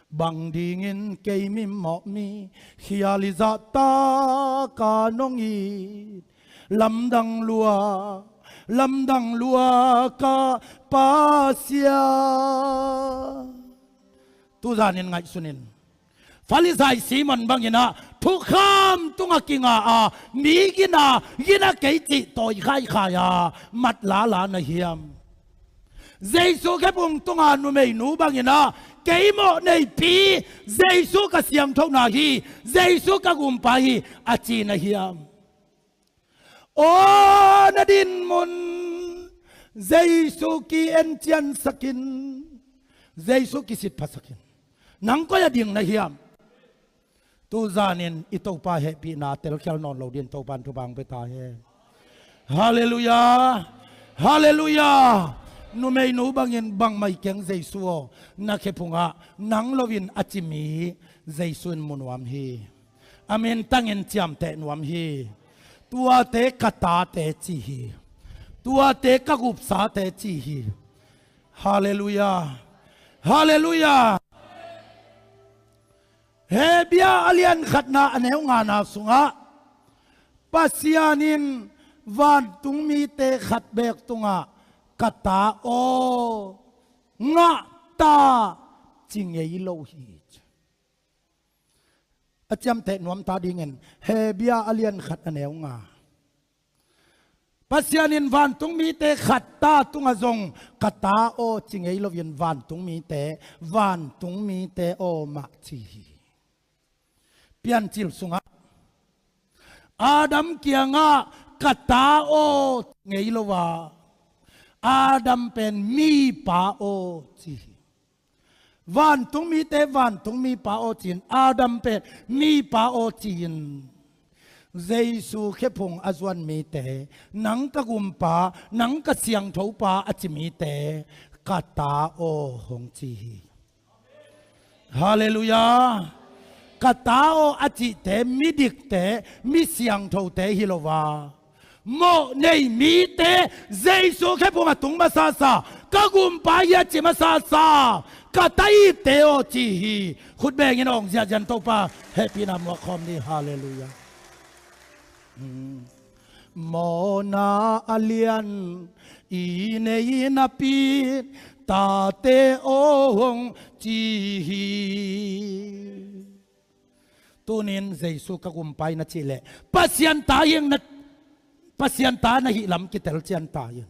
Bang dingin kei mimawh mi khial i zahtak a nong it, lamdang lua, lamdang lua ka Pasian. Tu zanin ngaihsun in. Farisai Simon bangin a thukham tungah kinga a, mi gina, gina kei cih tawi khaikhai a, mat lala na hiam? Jesu khephung tunga numeinu bangin a, kei mawh neipi, Jesu ka siangthona hi, Jesu ka gumpa hi, a ci na hiam? Aw na dinmun, Jesu ki-enciansakin, Jesu kisitphasakin. Nang koi a ding na hiam? Tu zanin i Topa hehpihna telkhial nawn lo dingin Topan thupha hong pia ta hen. Halleluiah. Halleluiah. Numeinu bangin bangmah hi keng Jesu aw, na khephungah nang loin a ci mi Jesu in mu nuam hi. A mintangin ciamteh nuam hi. Tuate ka tate ci hi. Tuate ka gupsate ci hi. Halleluiah. Halleluiah. Hebru a lian khatna a neu ngana sungah Pasian in vantung mite khat beek tungah ka ta aw, ngah ta ci ngei lo hi. A ciamteh nuamta dingin Hebru a lian khat a neu nga. Pasian in vantung mite khat ta tungah zong ka ta aw ci ngei loin vantung mite, vantung mite aw mah ci hi. Piancil sungah Adam kiangah ka ta aw ci ngei lo a, Adam pen mipa aw ci hi. Vantung mite vantung mipa aw ci-in, Adam pen mipa aw ci-in, Jesu khephung a zuan mite, nang ka gumpa, nang ka siangthopa a ci mite ka ta aw hong ci hi. Halleluiah. Ka ta aw a cihte midikte, mi siangthote hi lo a, mawh nei mite, Jesu khephung a tung masasa, ka gumpa hi a ci masasa, ka ta itte aw ci hi. Khut bengin awng ziahziah in Topa hehpihna muak khawm ni. Halleluiah. Hmm. Mawhna a lian i nei napi-in tate aw hong ci hi. Tunin Jesu ka gumpa hi na cih leh Pasian ta hi na, Pasian ta na hih lam kitel cian ta hi.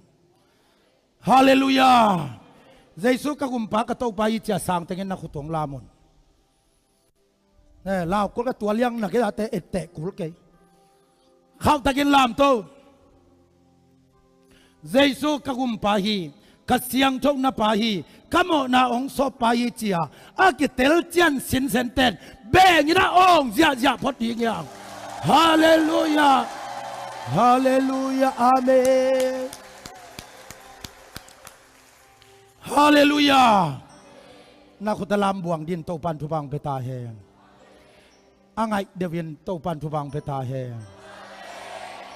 Halleluiah. Jesu ka gumpa ka Topa hi ci-a sangtengin na khut hong lam un. Eh, lau kul ka tua liang na kei ate etteh kul kei. Khauhtakin lamto. Jesu ka gumpa hi, ka siangthona pa hi, ka mawhna hong sawppa hi ci-a a kitel cian sinsen ten bengin a awng ziahziah phot ding hi hang. Halleluiah. Halleluiah. Amen. Halleluiah. Na khut a lam buang dingin Topan thupha hong pia ta hen. A ngaih deuhin Topan thupha hong pia ta hen.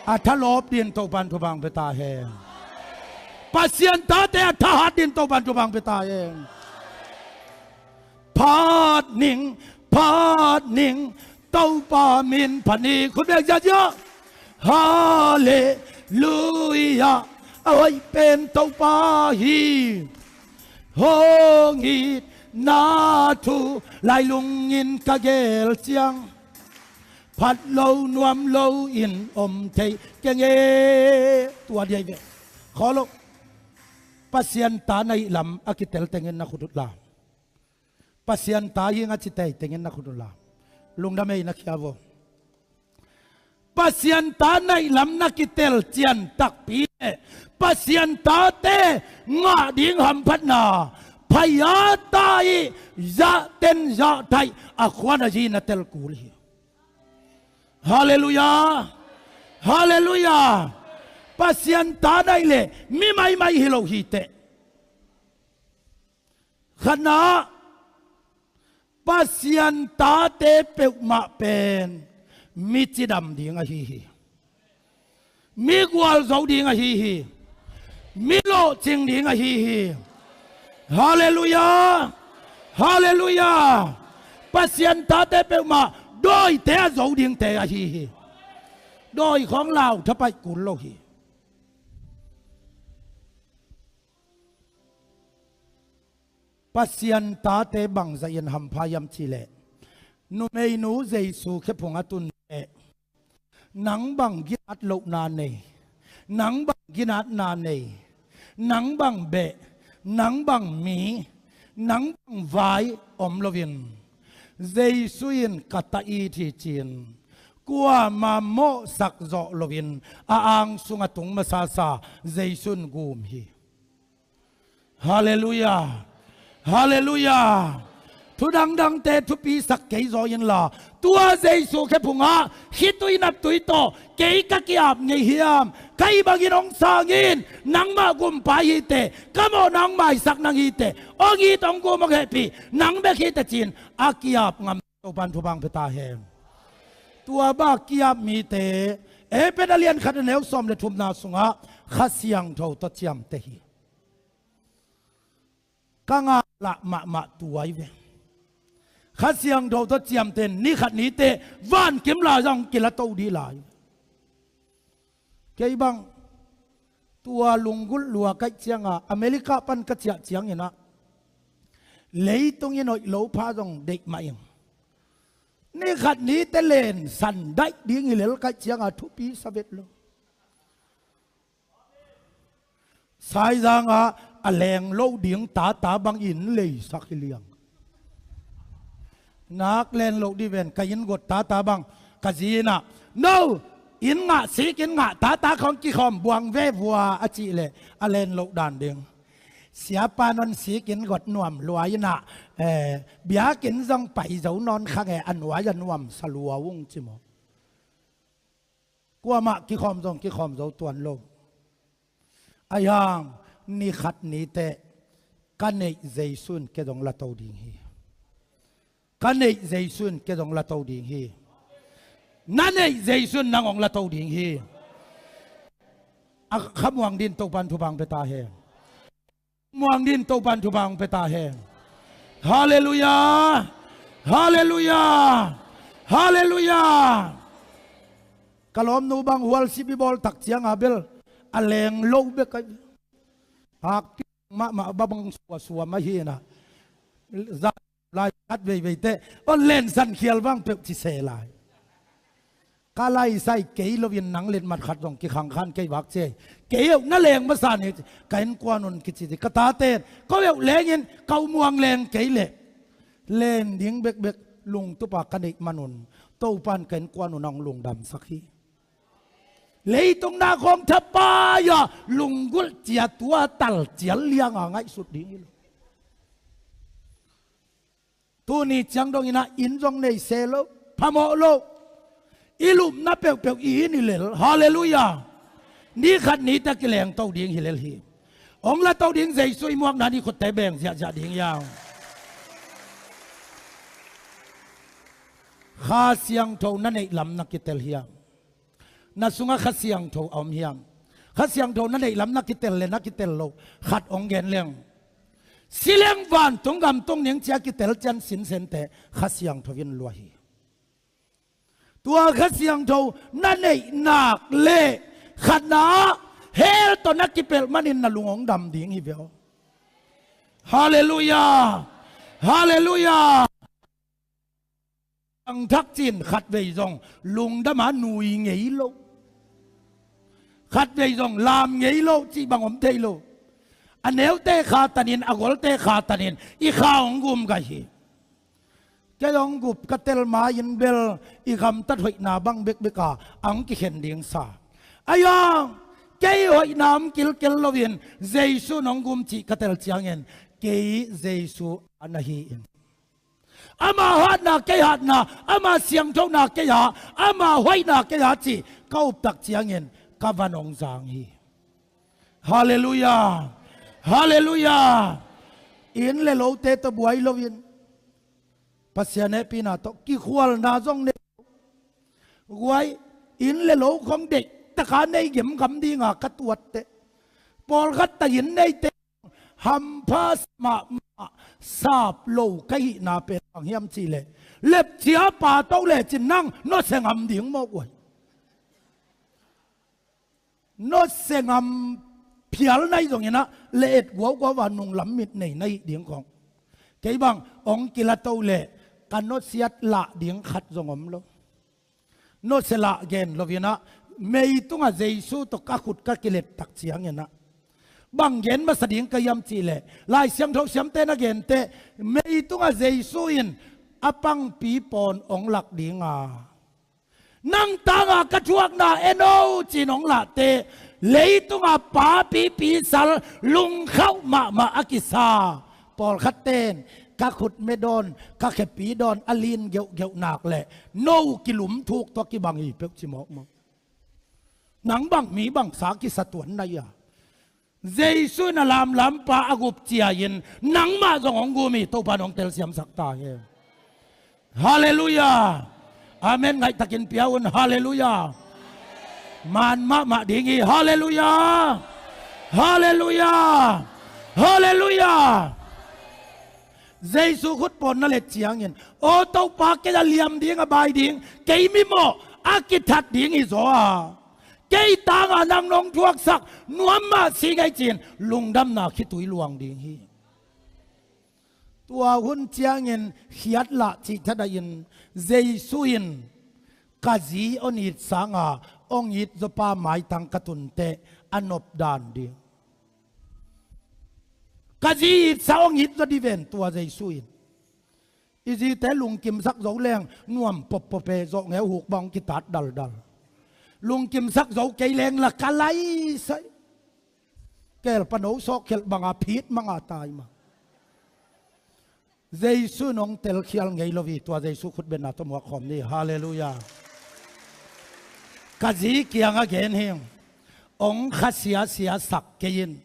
A thalawp dingin Topan thupha hong pia ta hen. Pasian tate a thahat dingin Topan thupha hong pia ta hen. Phat ning, phat ning, Topa min phat ni. Khut beng ziahziah. Halleluiah. A hoih pen Topa hi. Hong itna thu lailungin ka geel ciang, phat lo nuam lo in om thei keng e. Tua diai ve. Khawl lo. Pasian ta na hih lam a kitel tengin na khut ut lam. Pasian ta hi ing a ci tei tengin na khut ut lam. Lungdam ei na khia vo. Pasian ta na hih lam na kitel cian takpi Pasian tate ngah ding hamphatna, phaya ta ih zahten zahtaih a khuan a zi na tel kul hi. Halleluiah. Halleluiah. Pasian ta naih leh mi maimai hi lo hi teh. Khatna, Pasian tate peuhmah pen mi cidam ding ahi hi. Mi gualzo ding ahi hi. Mi lawhcing ding ahi hi. Halleluiah. Halleluiah. Pasian tate peuhmah dawite a zo dingte ahi hi. Dawi khawng lau thapaih kul lo hi. Pasian tate bangzah in hampha hiam cihleh, numeinu Jesu khephung a tun leh, nang bang ginat lohna nei, nang bang ginatna nei, nang bang beh, nang bang mi, nang bang vai om loin, Jesu in ka ta it hi ci-in, kuamah mawhsak zawh loin a ang sungah tung masasa Jesu in gum hi. Halleluiah. Halleluiah. Thu dangdangte thupisak kei zaw inla, tua Jesu khephungah khitui naptui tawh kei ka ki-ap ngei hiam? Ka ih bangin hong sang in, nangmah gumpa hi teh, ka mawhna hong maisak nang hi teh, hong it hong gum hong hehpih nang bek hi teh ci-in a ki-ap ngam Topan thupha hong pia ta hen. Tua bang a ki-ap mite, Efesa a lian khat a neu sawm le thumna sungah Kha Siangtho tawh ciamteh hi. Ka ngah lah mahmah tua hi ve. Kha Siangtho tawh ciamteh in ni khat ni teh vankim lai zong kilato dih lai. Kei bang tua lunggulh lua ka hih ciangin America pan ka ciah ciangin ah, leitung in hoih lo pha zong deih mah ing. Ni khat ni teh lensan daih ding hi lel ka hih ciangin thupi sa vet lo. Saizang ah a leng loh ding tata bang inn leisak hi liang. Nak len loh dih ven, ka inn got tata bang ka zi in ah, no, inn ngah, sik inn ngah, tata khawng kikhawm buang ve vua a cih leh a len loh dan ding. Siapa non sik inn got nuam lua in ah, eh, biakinn zong pai zo nawn kha nge, a nuai a nuamsa lua ung ci maw. Kuamah kikhawm zong kikhawm zo tuan lo. Ahi hang ni khat ni teh ka neih Jesu in kei zong lato ding hi. Ka neih Jesu in kei zong lato ding hi. Na neih Jesu in nang hong lato ding hi. A khamuang dingin Topan thupha hong pia ta hen. Muang dingin Topan thupha hong pia ta hen. Halleluiah. Halleluiah. Halleluiah. Ka lawmnu bang hualsip i bawl tak ciangin bel a leng lo bek a, hakpi mahmah bang suasua mah hi in ah, za lai khat veivei teh, on lensan khial vang peuh ci se lai. Ka laisai kei loin nang letmat khat zong kikhangkhan kei vak ci ei. Kei euh na leng masa ni, ka innkuan un kici ci. Ka taten ko euh lengin ka u muang leng kei leh, len ding bekbek lungtupa ka neih manun Topan ka innkuan un a hong lungdamsak hi. Leitung na khawng thapai-a lunggulh ciat tua tal cial lianga ngaihsut ding hi lo. Tuni ciang dongin ah inn zong nei se lo, phamawh lo. I lupna peuhpeuh i inn i lel. Halleluiah. Ni khat ni teh kilengto ding hi lel hi. Hong lato ding Jesu i muakna ni khutte beng ziahziah ding hi hang. Kha Siangtho na neih lam na kitel hiam? Na sungah Kha Siangtho a om hiam? Kha Siangtho na neih lam na kitel le na kitel loh khat hong gen leng. Si leng vantung gam tung ning ci-a kitel cian sinsente Kha Siangtho in lua hi. Tua Kha Siangtho na neih nak leh khatna ah hell tawh na kipelh manin na lung hong dam ding hi ve aw. Halleluiah. Halleluiah. Ang thak cin khatvei zong lungdam a nui ngei lo. Khatvei zong lam ngei lo cih bang om thei lo. A neute khatanin, a golte khatanin i kha hong gum gai hi. Kei hong gup ka tel ma-in bel i gamtat hoihna bang bekbek a ang kikhen ding sa. Ahi hang Kei hoihna om kilkel loin Jesu nong gum cih ka tel ciangin kei Jesu a na hi in. Ama hatna kei hatna, ama siangthona kei a, ama hoihna kei a cih ka uptak ciangin ka van hong zang hi. Halleluiah. Halleluiah. Inn le lote tawh buai loin Pasian hehpihna tawh kikhualna zong nei lo. Guai, inn le lo khong deih taka nei gemgam dinga ka tuatte, pawlkhat ta inn neite hampha mahmah sap lo ka hihna pen bang hiam cihleh, lepcia pa to lecin nang nusia ngam ding maw guai. Nusia ngam phial nai zonginah le et guauguau a nunglam mit nei na hih ding khong. Kei bang hong kila to leh ka nusiat lah ding khat zong om lo. Nusia lah gen loinah meitungah Jesu tawh ka khut ka kilet tak cianginah bang gen masa ding ka hiam cihleh, Lai Siangtho siamte na gente, meitungah Jesu in a pangpi pawn hong lak dinga, nang tanga ka thuakna en o cin hong lahte, leitunga pa pipi sal lungkhauh mahmah a kisa pawlkhatten ka khut me dawn, ka khepi dawn a lin geuhgeuh nak leh no kilum thuk tua kibang hi peuh ci mawkmawk. Nang bang mi bangsa kisa tuan nai a, Jesu in a lamlampa a gup cia-in nangmah zong hong gum hi. Topa nong telsiamsak ta hi. Halleluiah. Amen ngaihtakin pia un. Halleluiah. Man mahmah ding hi. Halleluiah. Halleluiah. Halleluiah. Jesu khut pawn na let ciangin, aw Topa, kei a liam ding a bai ding, kei mimawh a kithat ding hi zaw a, kei tanga nang nong thuaksak nuam mah si ngei cin lungdamna khitui luang ding hi. Tua hun ciangin khiatlah cih thadahin Jesu in ka zi hong it sanga hong it zawpa maitang ka tunteh a nopdan ding. Ka zi itsa hong it zaw diven tua Jesu in. I zite lungkimsak zo leng nuam poppope, zawh ngeu huk bang hong kitat daldal. Lungkimsak zo kei leng la ka laisai. Kelpano sawkkhelh banga phit manga tai mah. Jesu in hong telkhial ngei lo hi. Tua Jesu khutbetna tawh muak khawm ni. Halleluiah. Ka zi kiangah gen hi. Hong khasiasia sak kei in.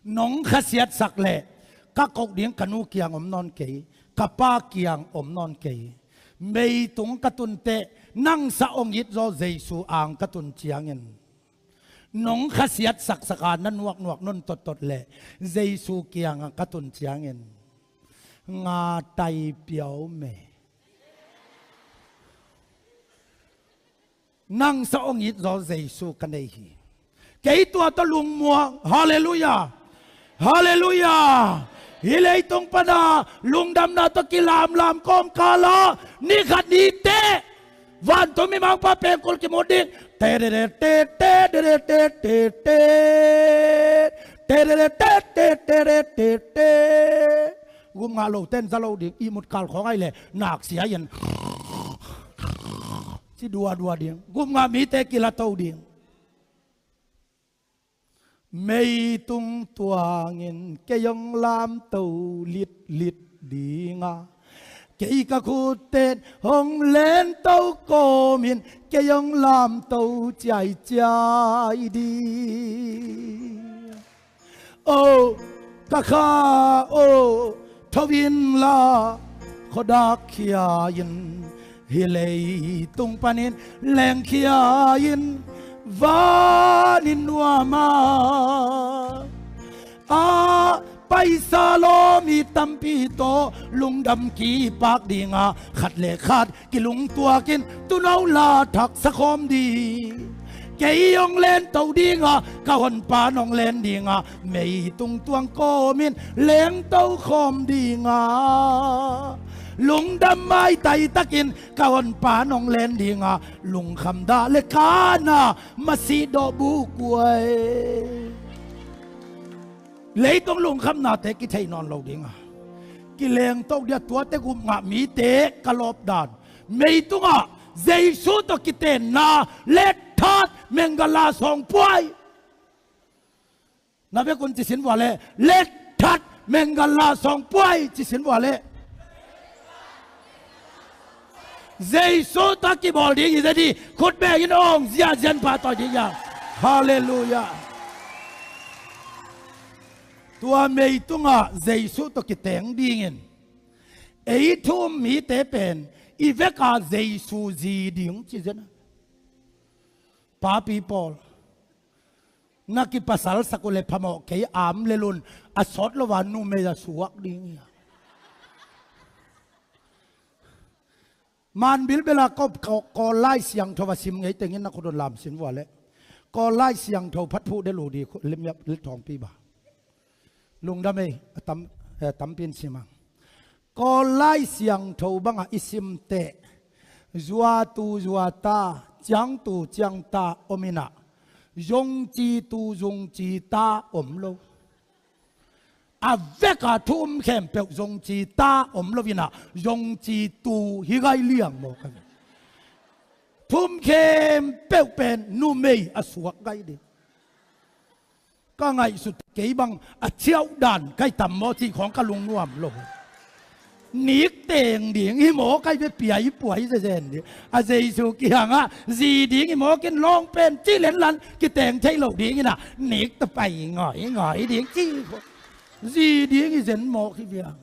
Nong khasiatsak leh ka koh ding ka nu kiang om nawn kei, ka pa kiang om nawn kei. Meitung ka tunteh nang sa hong it zaw Jesu ang ka tun ciangin, nong khasiat saksaka na nuaknuak nuntot tot leh Jesu kiangah ka tun ciangin, nga tai piau me. Nang sa hong it zaw Jesu ka nei hi. Kei tua tawh lungmuang. Halleluiah. Halleluiah. Hih leitung pana lungdamna tawh kilamlam kawmkala ni khat ni teh vantung mimangpa pengkul kimut ding. Te de de te te de de te te te. Te de de te te te de te te. Gupngah loten za lo ding. Ihmut kal khawng aileh naksia in ci duadua ding. Gupngah mite kila to ding. Meitung tuangin kei hong lamto litlit dinga, kei ka khuttet hong lento kawmin kei hong lamto ciaiciai ding. O ka kha o, tho inla khuadak khia in, hih leitung panin lengkhia in, vanin nuama a paisa lawm i tampi tawh lungdam kipak dinga, khat le khat kilungtuakin tuuno la thaksa khawm ding. Kei hong lento dinga, ka honpa nong len dinga, meitung tuang kawmin lento khawm dinga, lungdam maitai takin ka honpa nong len dinga, lungkham dah le kana masi dawh bukuai. Leitung lungkhamnate kithei nawn lo dinga, kilengto dia tuate gupngah mite ka lawpdan. Meitungah Jesu tawh kitenna letthat mengala sawngpuai. Na bek un ci sin vua leh, let that menggal la sawng puai ci sin vua leh. Jesu tawh kibawl ding hi zedi, khut beng in awng ziahziah in pahtawi ding hi hang. Halleluiah. Tua mei tungah Jesu tawh kiteng dingin ei thu um mite pen i veka Jesu zi ding ci zen a. Papi pawl, na kipasalsak uh leh phamawh kei, am lel un, a sawt lo a numei a suak ding hi a. Man bilbel a ko, ko, Kawl Lai Siangtho a sim ngei tengin na khut un lam sin vua leh. Kawl Lai Siangtho phat phuh de lu di khu, lim yap, lim thawngpi ba. Lungdam ei, a tam, eh, tampi in sim hang. Kawl Lai Siangtho bangah i sim teh, zuatu zuata, ciangtu ciangta om in ah, zongcitu zongcita om lo. A veka thu um khempeuh zongcita om lo in ah, zongcitu hi gai liang mawk a. Thu um khempeuh pen numei a suak gai ding. Ka ngaihsut kei bang a ciauh dan kai tam maw cih khawng ka lungnuam lo. Nik teng ding hi maw, kai ve piaipuai zezen ding. A Jesu kiangah zi ding hi maw, kin lawng pen cih lenlan kiteng thei lo ding in ah, nik ta pai ngawi ngawi ding cih khawng. Zi ding hi zen mawk hi viang.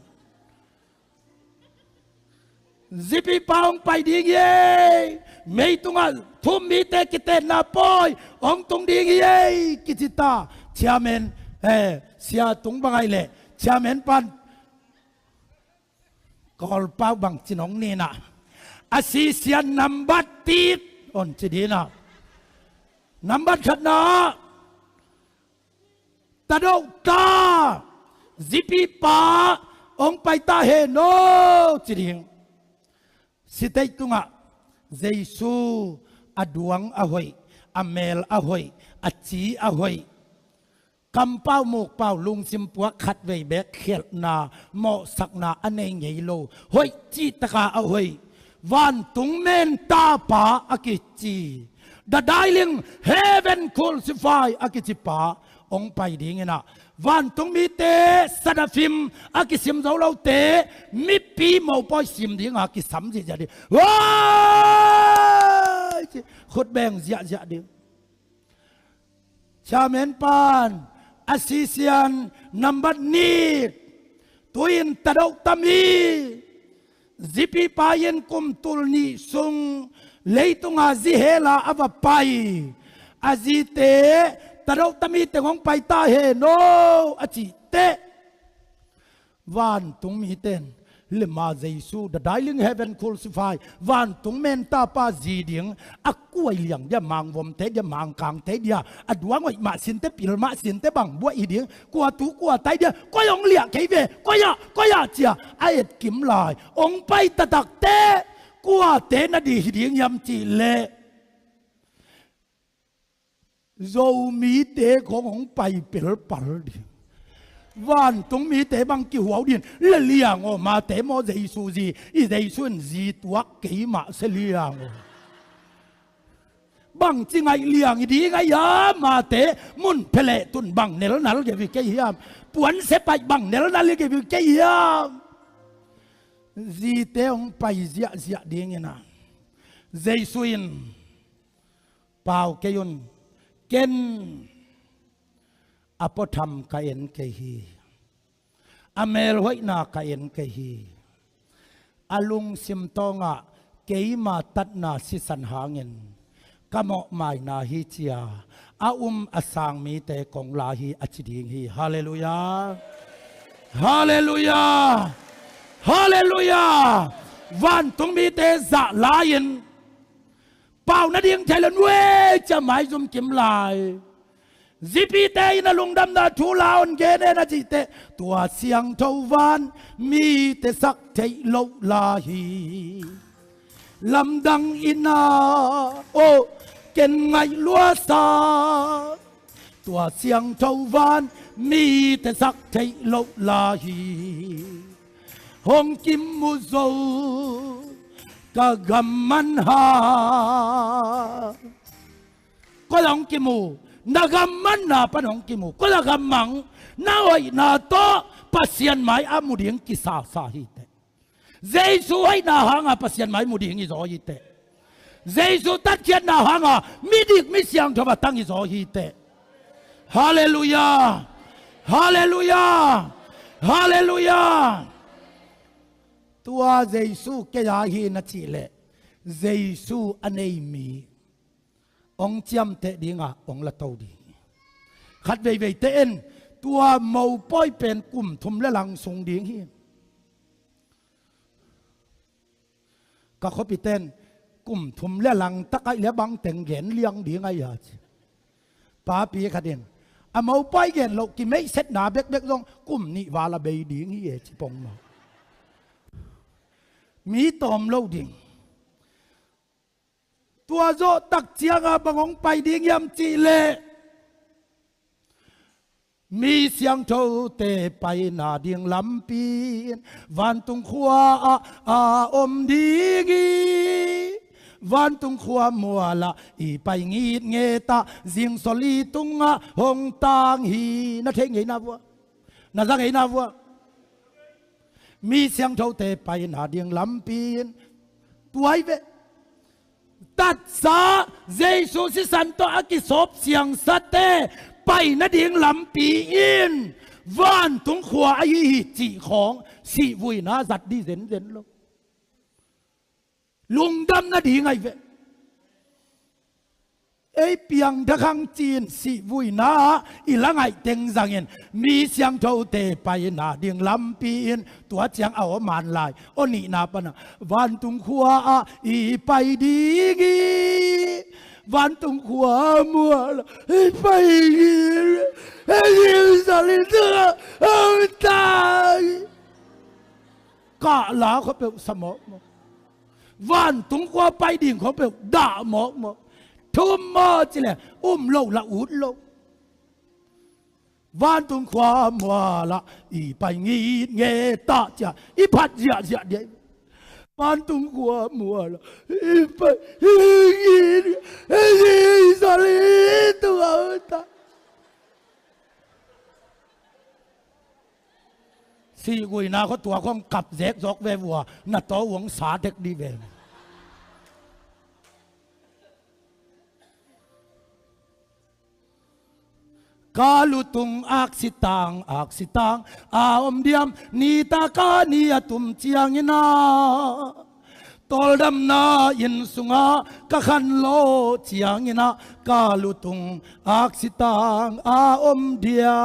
Zipipa hong pai ding hi ei, mei tungah thu um mite kitenna pawi hong tung ding hi ei, kici ta. Chairman, eh, sia tung bang ai leh, chairman pan Kawlpau bang cin hong ni in ah, a sisia nambat tit hong ci ding in ah. Nambat khatna, tadoh ta, zipipa hong pai ta hen aw ci ding. Siteih tungah Jesu a duang a hoih, a mel a hoih, a ci a hoih. Kampau mukpau lungsim puak khatvei beek khialhna, mawhsakna a nei ngei lo, hoih cih taka a hoih, vantung men tapa a kici, the darling heaven crucify a kici pa hong pai ding in ah, vantung mite sadafim a kisim zo lote mipi mopawi sim dinga kisam ziahziah ding. Wai! Ci khut beng ziahziah ding. Chairman pan a sisia nambat nih, tu-in tadoh tam hi. Zipipa in kum tul nih sung leitunga zi hela a va pai a zite, tadoh tam hi teng hong pai ta hen aw a cih teh, vantung mite in lema Jesu, the darling heaven crucify, vantung men tapa zi ding a kuai liang dia, mangvomte dia, mangkangte dia, a duang hoih mah sinte, pil mah sinte, bang buai hi ding, kua tu kua tai dia, koi hong liah kei ve, koi ah, koi ah ci a a etkim lai hong pai taktak teh, kuate na dih hi ding hiam cih leh, Zomite khawng hong pai pelpal ding. Vantung mite bang kihuau ding. Le liang aw, mate maw Jesu zi, i Jesu in zi tuak kei mah se liang aw. Bangci ngaih liang i ding a hiam, mate mun pheleh tun bang nelnal kei ve kei hiam. Puanse paih bang nelnal kei ve kei hiam. Zite hong pai ziahziah ding in ah, Jesu in, pau kei un, ken a puatham ka en kei hi. A melhoihna ka en kei hi. A lungsim tawngah keima tatna sisan hangin ka mawhmaina hi ci a, a um a sang mite kong la hi a ci ding hi. Halleluiah. Halleluiah. Halleluiah. Vantung mite zah lai-in pau nading thei lo nuai ci a maizum kim lai. Zipite in a lungdamna thu la hong gen hen a cih teh, tua siangtho van mite sak theih loh la hi. Lamdang in a, aw, ken ngaih luasa, tua siangtho van mite sak theih loh la hi. Hong kimu zo ka gam man ha. Koi ah hong kimu? Na gam manna pan hong kimu. Kua na gam mang, na hoihna tawh Pasian mai a mu ding kisasa hi teh. Jesu hoihna hanga Pasian mai mu ding hi zaw hi teh. Jesu tatkhiatna hanga midik misiangtho a tang hi zaw hi teh. Halleluiah. Halleluiah. Halleluiah. Tua Jesu kei a hi na cih leh Jesu a nei mi hong ciamteh dinga hong la to ding hi. Khat veivei te in tua mopawi pen kum thum le lang sung ding hi. Ka khuapi ten kum thum le lang tak aih le bang teng gen liang ding aih a ci. Papi khat in a mopawi gen loh kimeihsetna bekbek zong kum nih val a bei ding hi e ci pongmawk. Mi tawm lo ding. Tua zawh tak cianga bang hong pai ding hiam cih leh mi siangthote paina ding lampi in vantung khua ah a om ding hi. Vantung khua mualah i pai ngitngetah zingsoli tungah hong tang hi. Na theih ngeina vua, na za ngeina vua. Mi siangthote paina ding lampi in tua hi ve. Tatsa Jesu sisan tawh a kisawp siangsate paina ding lampi in vantung khua ahi hi cih khawng sihvuina zat dih zenzen lo. Lungdam nading aih ve. Ei piangthak hang ci-in sihvuina i la ngaih teng zangin mi siangthote paina ding lampi in tua ciang a aw man lai. Aw nihna pana vantung khua ah i pai ding hi. Vantung khua mual i pai ding hi. Ei i zalin tua ang tai. Kah la khua peuh sa mawkmawk. Vantung khua pai ding khua peuh dah mawkmawk. Thum maw ci le um lo la ut lo. Vantung khua mualah i pai ngitngetah cia i phat ziahziah dia. Vantung khua mualah i pai ngitngetah i zali tua ta. Sihguina khua tua khong kap zek zawk ve vua na taw uang sa dek dih ve. Ka lutung aksi tang aksi tang a om diam ni ta ka ni a tum ciangina. Tawldamna inn sunga ka khan lo ciangina ka lutung aksi tang a om dia.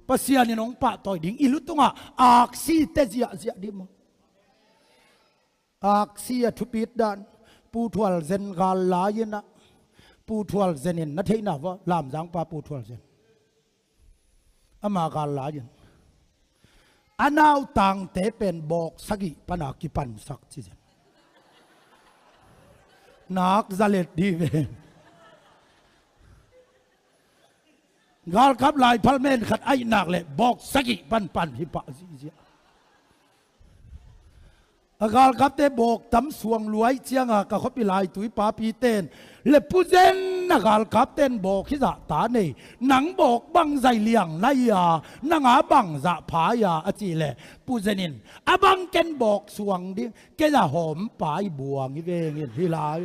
Pasian in hong pahtawi ding i lutunga aksi te ziahziah dih maw? Aksi a thupit dan Pu Thual Zen gal lai-inah Pu Thual Zen in na theihna vua Lamzangpa Pu Thual Zen. Ama gal lai-in a nautangte pen bawk sagih pana kipansak ci zen. Nak zalet dih ve. Galkap lai phalmen khat aih nak le bawk sagih panpan hi pah zihziah. A galkapte bawk tam suang luai cianga ka khuapi laitui papiten le puzen a galkapten bawk hi zah ta nei. Nang bawk bang zai liang na hi a, nang a bang zah pha hi a a cih le puzen in a bang ken bawk suang ding, kei a hawmpa i buang hi vengin hi lai.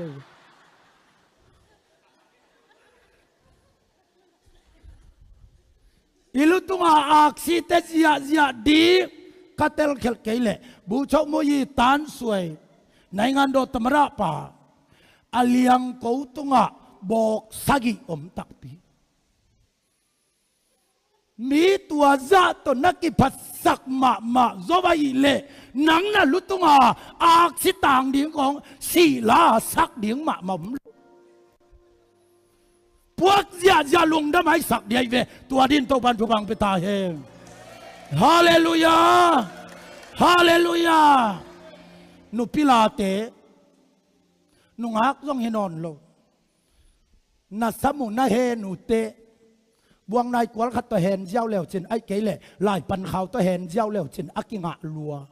I lutunga aksite ziahziah dih ka telkhelh kei leh buchok muyi tansuai naingan dawh tamarahpa a liangko tungah bawk sagih om takpi. Mi tua zah tawh na kiphatsak mahmah zo ahih leh nang na lutunga aksi tang ding kong sihla sak ding mahmah om lo. Puak ziahziah lungdam a i sak dih ahi ve. Tua din Topan thupha pia ta hen. Halleluiah. Halleluiah. Nupi late nungak zong hi nawn lo. Na sam uh na hen uh teh buang nai kual khat tawh hen ziau leucin aih kei leh laipan khau tawh hen ziau leucin a kingah lua.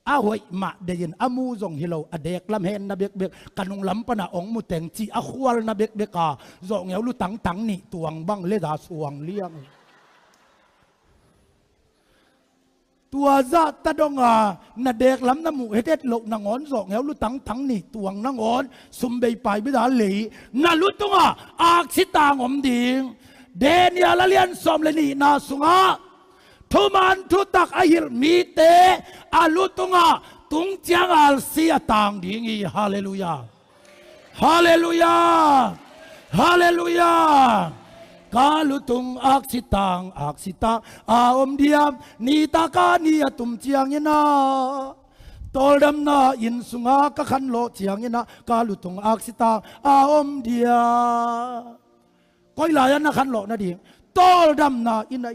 a hoih mah deihin a mu zong hi lo, a dek lam henna bekbek, ka nung lam pana ong mu teng cih a khualna bekbek a, zawhngeu lutang tang nih tuang bang leda suang liang. Tua zahta donga na dek lam na muh hethet loh nangawn, zawhngeu lutang tang nih tuang nangawn, sum bei pai bida lei, na lutungah aksi tang om ding. Daniel a lian sawm le nihna sungah thuman thutak a hilh mite a lutungah tung ciang alsi a tang ding hi. Halleluiah. Halleluiah. Halleluiah. Ka lutung aksi tang, aksi tang a om diam, nitaka ni a tum ciangin ah, tawldamna inn sunga ka khanlawh ciangin ah, ka lutung aksi tang a om diam. Koi lai-ah na khanlawh nading? Tawldamna inn ah.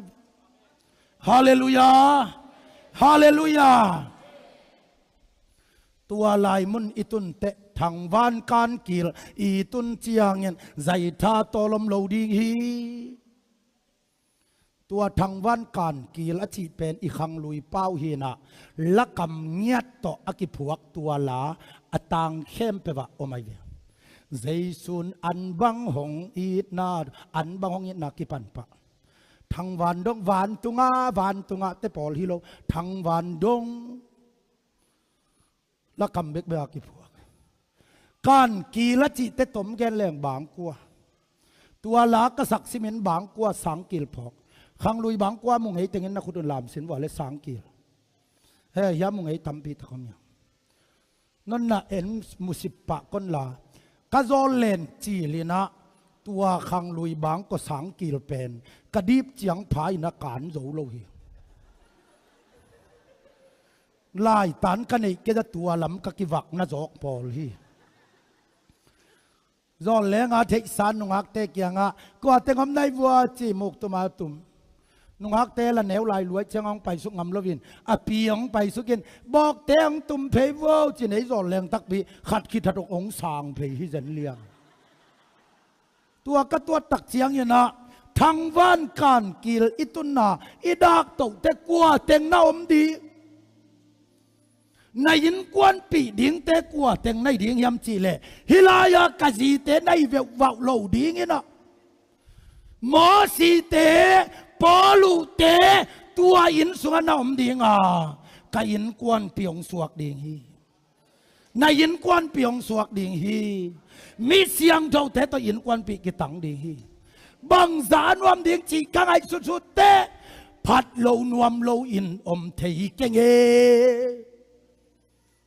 Halleluiah. Halleluiah. Tua lai mun i tun teh, thangvan kankil i tun ciangin zaitha tawl om lo ding hi. Tua thangvan kankil a cih pen i khanglui pau hi-in ah, lakam ngiat tawh a kiphuak tua la a tang khempeuh ah om ahi ve. Jesu in an bang hong itna, an bang hong itna kipan pah, thangvan dong, vantungah, vantungah te pawl hi lo, thangvan dong lakam bekbek a kiphuak. Kankil a cihte tom gen leng bangkua. Tua la ka sak simin bangkua sangkil phawk. Khanglui bangkua mu ngei tengin na khut un lamsin vua le sangkil. He, hia mu ngei tampi tak om hia. Nonna en musip pah kon la. Ka zawl len cilin ah tua khanglui bangkua sangkil pen ka dip ciang pha in a kan zo lo hi. Laitan ka neih kei a tua lam ka kivakna zawk pawl hi. Zawl lenga theihsa nungakte kiangah, kua teng om nai vua ci, muk tuma tum. Nungakte la neu lai luai ciang hong paisuk ngam loin, a pi hong paisukin, bawkte hong tum phei vua ci, nei zawl leng takpi khat khit hat hong sang phei hi zen liang. Tua ka tuat tak ciangin ah, thangvan kankil i tunna, i dak tohte kua teng na om ding? Na innkuanpih dingte kua teng na hi ding hiam cihleh, hih lai-ah ka zite na hi veuhvauh lo dingin ah, Mosite, Paul uhte, tua inn sungah na om dinga, ka innkuanpih hong suak ding hi. Na innkuanpih hong suak ding hi. Mi siangthote tawh innkuanpih kitang ding hi. Bangzah a nuam ding cih ka ngaihsutsut teh, phat lo nuam lo in om thei hi keng e.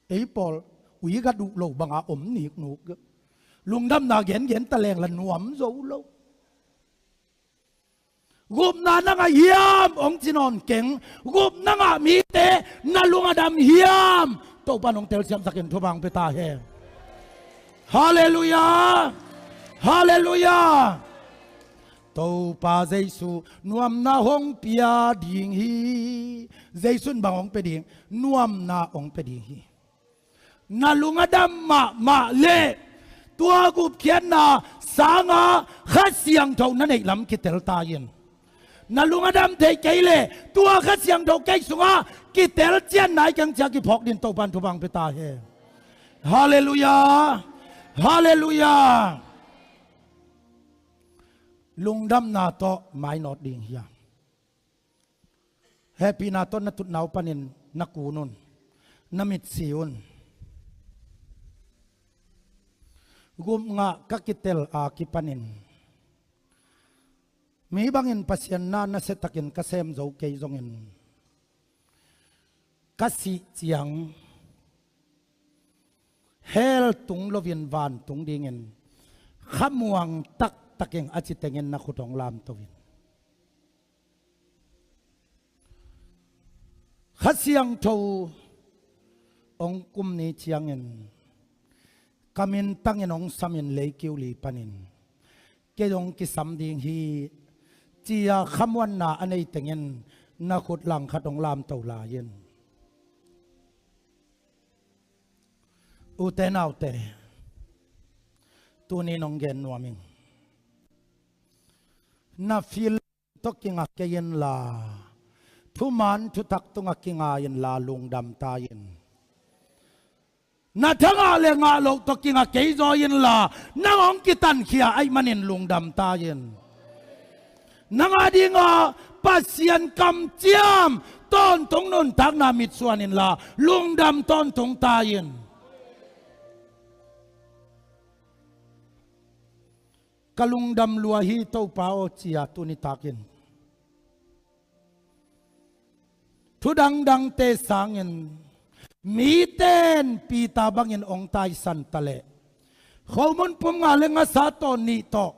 Ei pawl ui ka duh lo banga om niknuk. Lungdamna gengen ta leng la nuam zo lo. Gupna na ngah hiam? Hong ci nawn keng. Gupna ngah mite na lung a dam hiam? Topa in hong telsiamsakin thupha hong pia ta hen. Halleluiah. Halleluiah. Topa Jesu nuamna hong pia ding hi. Jesu in bang hong pia ding? Nuamna hong pia ding hi. Na lung a dam mahmah leh tua gupkhiatna sanga Kha Siangtho na neih lam kitel ta in. Na lung a dam thei kei leh tua Kha Siangtho kei sungah kitel cian nai keng ci-a kiphawk dingin Topa in thupha hong pia ta hen. Halleluiah. Halleluiah. Lungdamna tawh mainawt ding hi a. Hehpihna tawh na tutna uh panin na kun un. Na mit si un. Gupngah ka kitel a kipanin, mi bangin Pasian na nasiatakin ka sem zo kei zongin, ka sih ciang hell tung loin vantung dingin khamuang taktak ing a ci tengin na khut hong lamto in. Kha Siangtho hong kum ni ciangin ka mintangin hong samin leikiu li panin kei hong kisam ding hi, ci-a khamuanna a nei tengin na khut langkhat hong lamto lai in. Ute naute, tuni nong gen nuam ing. Na feel tawh kinga kei inla, thuman thutak tungah kinga inla, lungdam ta in. Na thangah le ngah loh tawh kingah kei zaw inla, nang hong kitankhia ahih manin lungdam ta in. Nang a dingah Pasian kamciam tawntung nuntakna mitsuan inla, lungdam tawntung ta in. Ka lungdam lua hi Topa aw, ci-a tuni takin thu dangdangte sangin mite in Peter bangin hong taisan ta leh, khomun pum nga le ngasa tawh nih tawh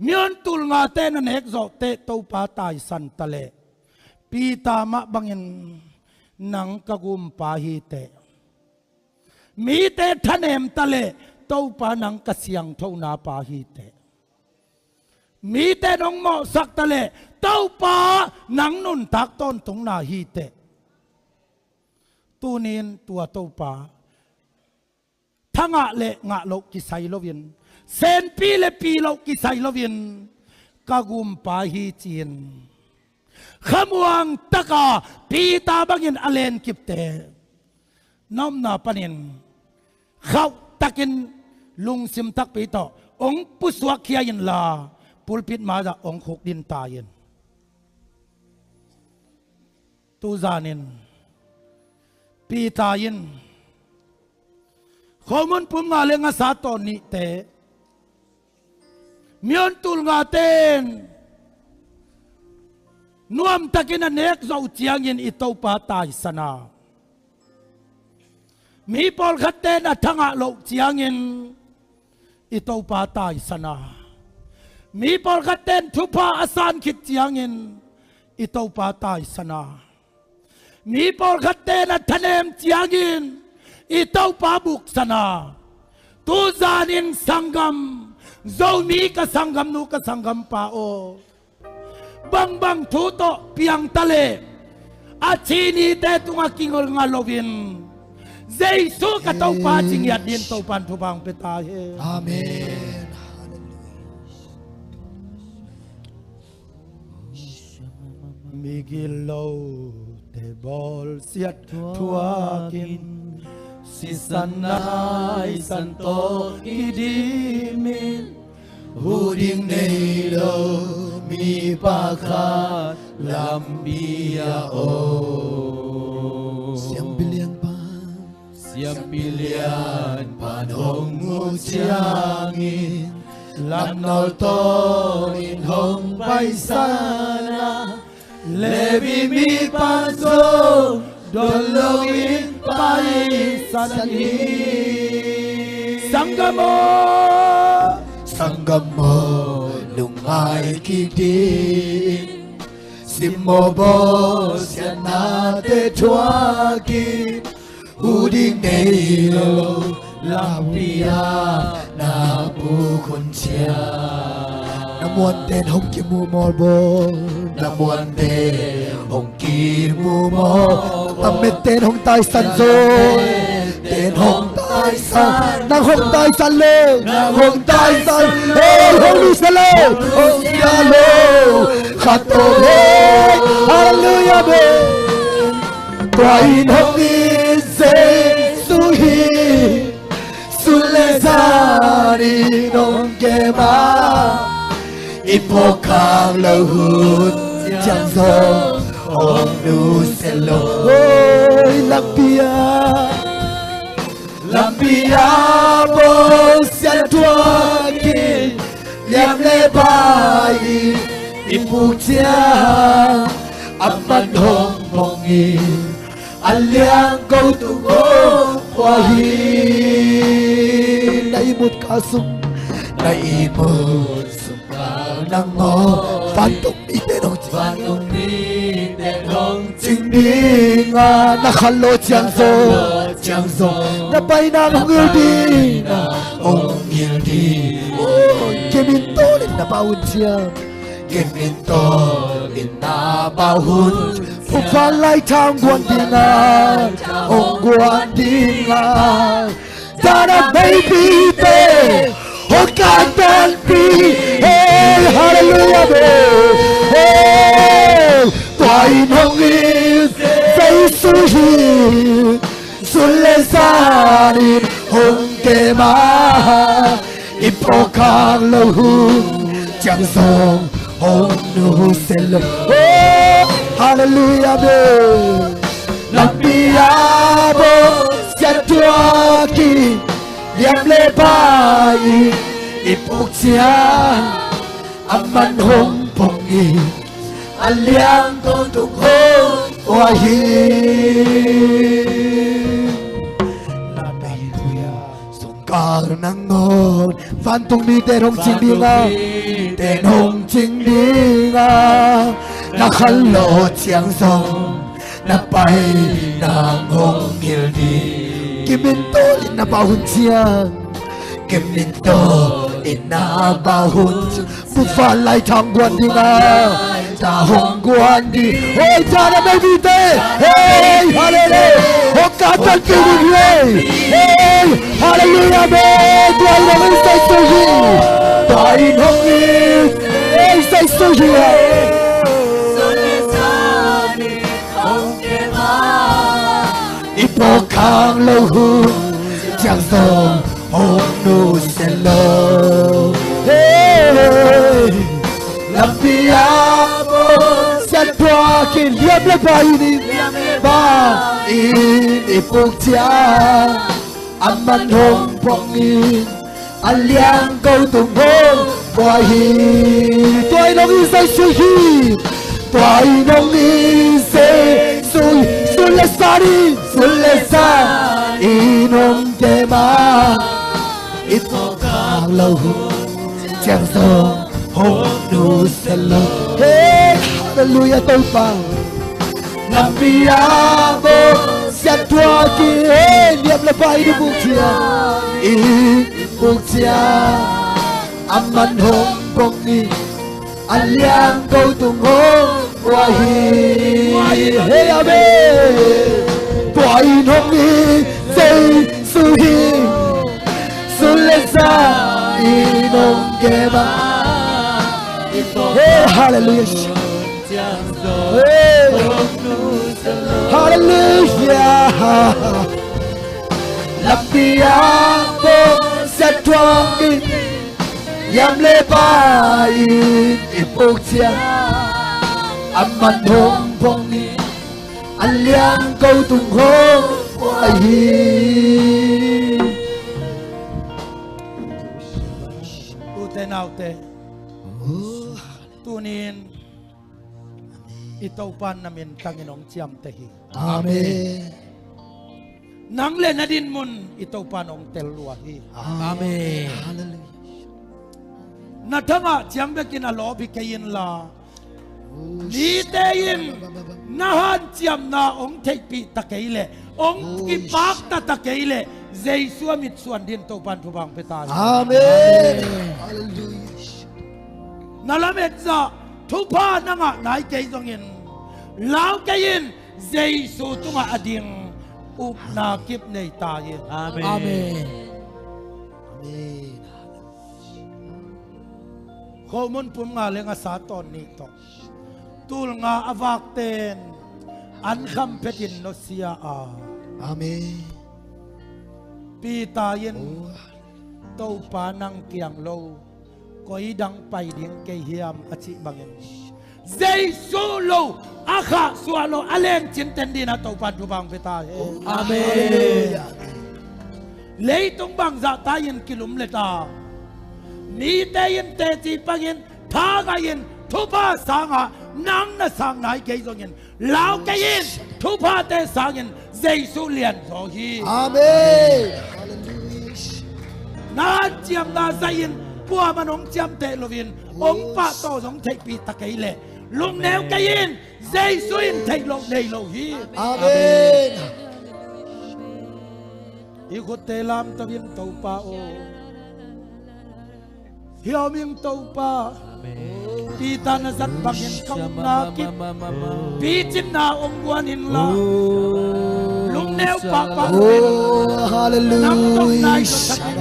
mi hun tul ngate na nek zawh teh Topa taisan ta leh, Peter mah bangin nang ka gumpa hi teh. Mite thanem ta leh Topa nang ka siangthona pa hi teh. Mite nong mawhsak ta leh Topa nang nuntak tawntungna hi teh. Tunin tua Topa thangah le ngah loh kisai loin, senpi le pi loh kisai loin, ka gumpa hi ci-in khamuang taka Peter bangin a lenkipte na omna panin khauhtakin lungsim takpi tawh hong pusuakkhia inla, pulpit mai-ah hong khukdin ta in. Tuzanin Peter in khomun pum nga le ngasa tawh nihte mi hun tul ngate in nuamtakin a nek zawh uh ciangin i Topa taisan a, mi pawlkhatte in a thangah loh ciangin i Topa taisan a, mi pawlkhatte in thupha a san khit ciangin i Topa taisan a, mi pawlkhatte in a thanem ciangin i Topa buksan a. Tuzanin sanggam, Zomi ka sanggamnu ka sanggampa aw, bangbang thu tawh piang ta leh a ci nite tungah kingol nga loin, Jesu ka Topa ci ngiat dingin Topa in thupha hong pia ta hen. Amen. Migilo te bawlsiat thuakin, sisan naisan tawh kidimin, hu ding nei lo mipa khat lampi ah aw. Siampi lianpa, siampi lianpa hong muh ciangin, lamnawl tawnin hong paisan a, Levi mipa zong dawn loin paisan hi. Sanggam aw, sanggam aw, lungngai kik ding, Simon bawlsiatnate thuakin, hu ding nei lo lampi ah na puk hun ciang. Na muanten hong kimu mawl baw, na muanten hong kimu mawl. A metten hong taisan zaw, ten hong taisan, nang hong taisan lo, nang hong taisan lo, hong nusia lo, hong nusia lo. Khat tawh le, hallelujah be. Tua in hong it Jesu hi, sun le zan in hong kem a, i phawk khak loh hun ciang zong hong nusia lo. Oi, lampi ah, lampi ah bawlsiat thuakin, liam le bai in i puk ciang, a man hong bawng in, a liang ko tung hong khua hi. Na ihmut kah sung, na ihmut sung kah nang aw, vantung mite in hong cing, vantung mite in hong cing ding a, na khanlawh ciang zong, ciang zong, na paina hong ngil ding a, hong ngil ding. Kem in tawl in na pau hun ciang, kem in tawl in na pau hun ciang, phungvan laitha hong guan ding a, hong guan ding a. Dana baby te hong kan tanpih. Hey, hallelujah be. Hey, tua in hong it Jesu hi, sun le zan in mah i pawkhak loh hun ciang zong hong nusia lo. Oh, halleluiah, amen. Lampi ah bawlsiat thuak in, liam le pai in i puk ciang, aman hong pong in, a liangko tung hong pua hi. Lampi ah kal nangawn, vantung mite hong cing ding a, te hong cing ding a, na khanlawh ciang zong na pai nang hong hilh ding. Kimin tawh in na pau hun ciang, kimin tawh in na pau hun ciang, muvanlai tha hong guan ding a, tha hong guan ding. Hoi, tha na mei mite. Hei, halleluiah. Hong kah tanpih ding hi. Hei, halleluiah, amen. Tua in hong i saisu hi. Tua in hong i, hei, saisu hi. I pawkhak loh hun ciang zong hong nusia lo. Hey, lampi ah bawlsiat thuak in, liam le pai in, pai in i puk ciang, aman hong pong in, a liangko tung hong pua hi. Tua in hong i saisu hi. Tua in hong i saisu hi. Sun le sa in, sun le sa in hong kem a, i pawkhak loh hun ciang zong hong nusia lo. Hey, halleluiah, Topa. Lampi ah bawlsiat thuak in, liam le pai in i puk ciang, i puk ciang, aman hong pong in, a liangko tung hong pua hi. Hei, amen. Tua in hong i saisu hi. Sun le sa in hong kem a. Hey, halleluiah. Hey, halleluiah. Lampi ah bawlsiat thuak in, liam le pai in i puk ciang, aman hong pong in, a liangko tung hong pua hi. Ute naute, tuni-in i Topa in na mintangin hong ciamteh hi. Amen. Nang le na dinmun i Topa in hong tel lua hi. Amen. Halleluiah. Na thangah ciang bekin a lawp hi kei inla, mite in na hanciamna hong theihpih ta kei leh, hong kipakta ta kei leh, Jesu a mitsuan dingin Topa in thupha hong pia ta hi. Amen. Halleluiah. Na lamet zah thupha na ngah nai kei zongin, lau kei in, Jesu tungah a ding upna kip nei ta in. Amen. Amen. Amen. Khomun pum nga le ngasa tawn nih tawh, tul nga a vakte in an kham phetin nusia a. Amen. Peter in, oh, Topa, nang kiang lo koi dang pai ding kei hiam, a cih bangin, Jesu lo a khahsuah lo a lencin ten dingin a Topa in thupha hong pia ta hi. Amen. Leitung bangzah ta in kilumlet a, mite in teci pangin, thangah in, thupha sangah nang na sang nai kei zongin, lau kei in, thuphate sangin Jesu lianzaw hi. Amen. Halleluiah. Na hanciamna zah in kuamah in hong ciamteh loin, hong pahtawi zong theihpih ta kei leh, lungneu kei in, Jesu in theih loh nei lo hi. Amen. I khutte lamto in, Topa aw. Hiau ming Topa. Peter na zat bangin ka upna kip, picinna hong guan inla, lungneu pahpah in. Oh, halleluiah. Nang tawh nai tawh sa in.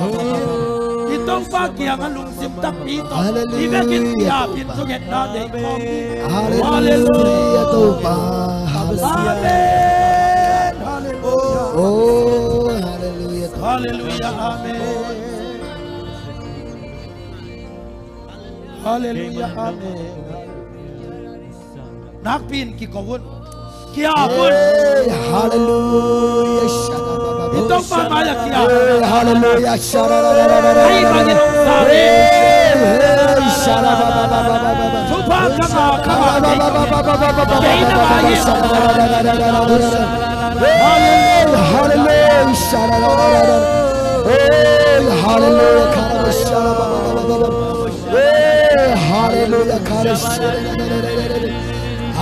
I Topa kiangah lungsim takpi tawh, halleluiah, i vekin piapin zong etna deih khawm hi. Halleluiah, Topa. Amen. Halleluiah. Oh, halleluiah, Topa. Halleluiah, amen. Halleluiah, amen. Nakpi in kiko un. Kiap un. Hey, halleluiah. I Topa mai-ah kiap. Hey, halleluiah. Ahi bangin hong sa hi. Hey, hey. Thupha ka ngah, ka ngah. Kei na ngah hi. Hey, halleluiah. Hey, halleluiah. Hey, halleluiah.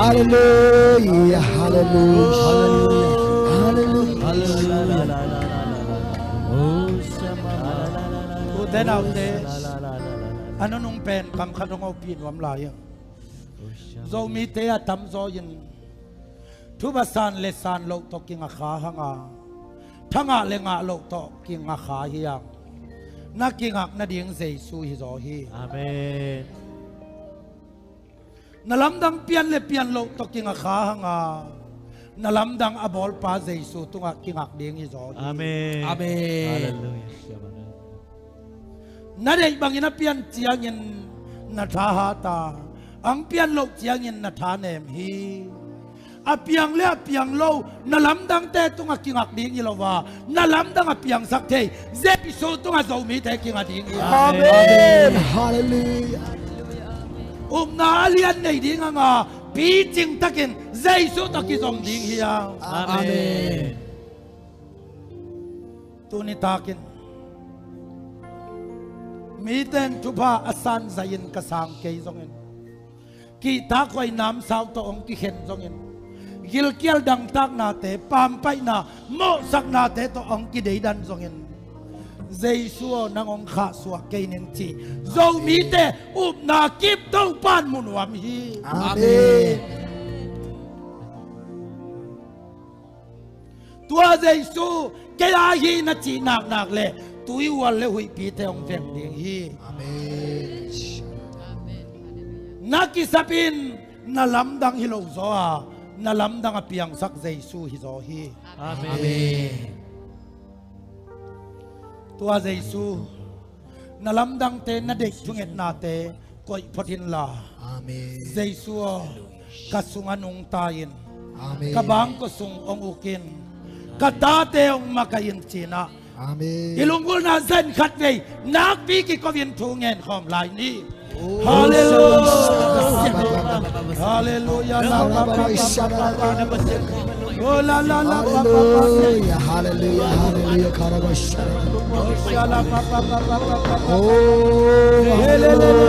Halleluiah, halleluiah, halleluiah. Ute naute, a nunung pen kam khat hong hopih nuam lai hi. Zomite a tamzaw in thupha san le san loh tawh kingakha hang a, thangah le ngah loh tawh kingakha hi hang. Na kingak nading Jesu hizaw hi. Amen. Na lamdang pian le pian loh tawh kingakha hang a, na lamdang a bawlpa Jesu tungah kingak ding hizaw hi. Amen. Amen. Halleluiah. Na deih bangin a pian ciangin na thahat a, a hong pian loh ciangin na thanem hi. A piang le a piang lo, na lamdangte tungah kingak ding hi lo a, na lamdang a piangsak thei Jesu tungah Zomite kingak ding hi. Amen. Halleluiah. Upna a lian nei ding hang a, picing takin Jesu tawh kizom ding hi hang. Amen. Tuni takin mite in thupha a san zahin ka sang kei zongin, kihtakhuai namsau tawh hong kikhen zongin, gilkial dangtaknate, pampaihna mawhsaknate tawh hong kideidan zongin, Jesu aw, nang hong khahsuah kei ning ci Zomite upna kip Topa in mu nuam hi. Amen. Tua Jesu kei a hi na cih naknak le tui ual le huihpite hong veng ding hi. Amen. Na kisap in na lamdang hi lo zaw a, na lamdang a piangsak Jesu hizaw hi. Amen. Tua Jesu, na lamdangte, na deih thungetnate koih phot inla. Amen. Jesu aw, ka sungah nungta in. Amen. Ka bangkua sung hong uk in. Ka tate hong makaih in ci-in ah. Amen. I lunggulhna zen khat vei nakpi kiko in thu ngen khawm lai ni. Halleluiah. Halleluiah. Oh, la, la, la, la, la, la. Halleluiah, halleluiah, halleluiah. Oh, halleluiah.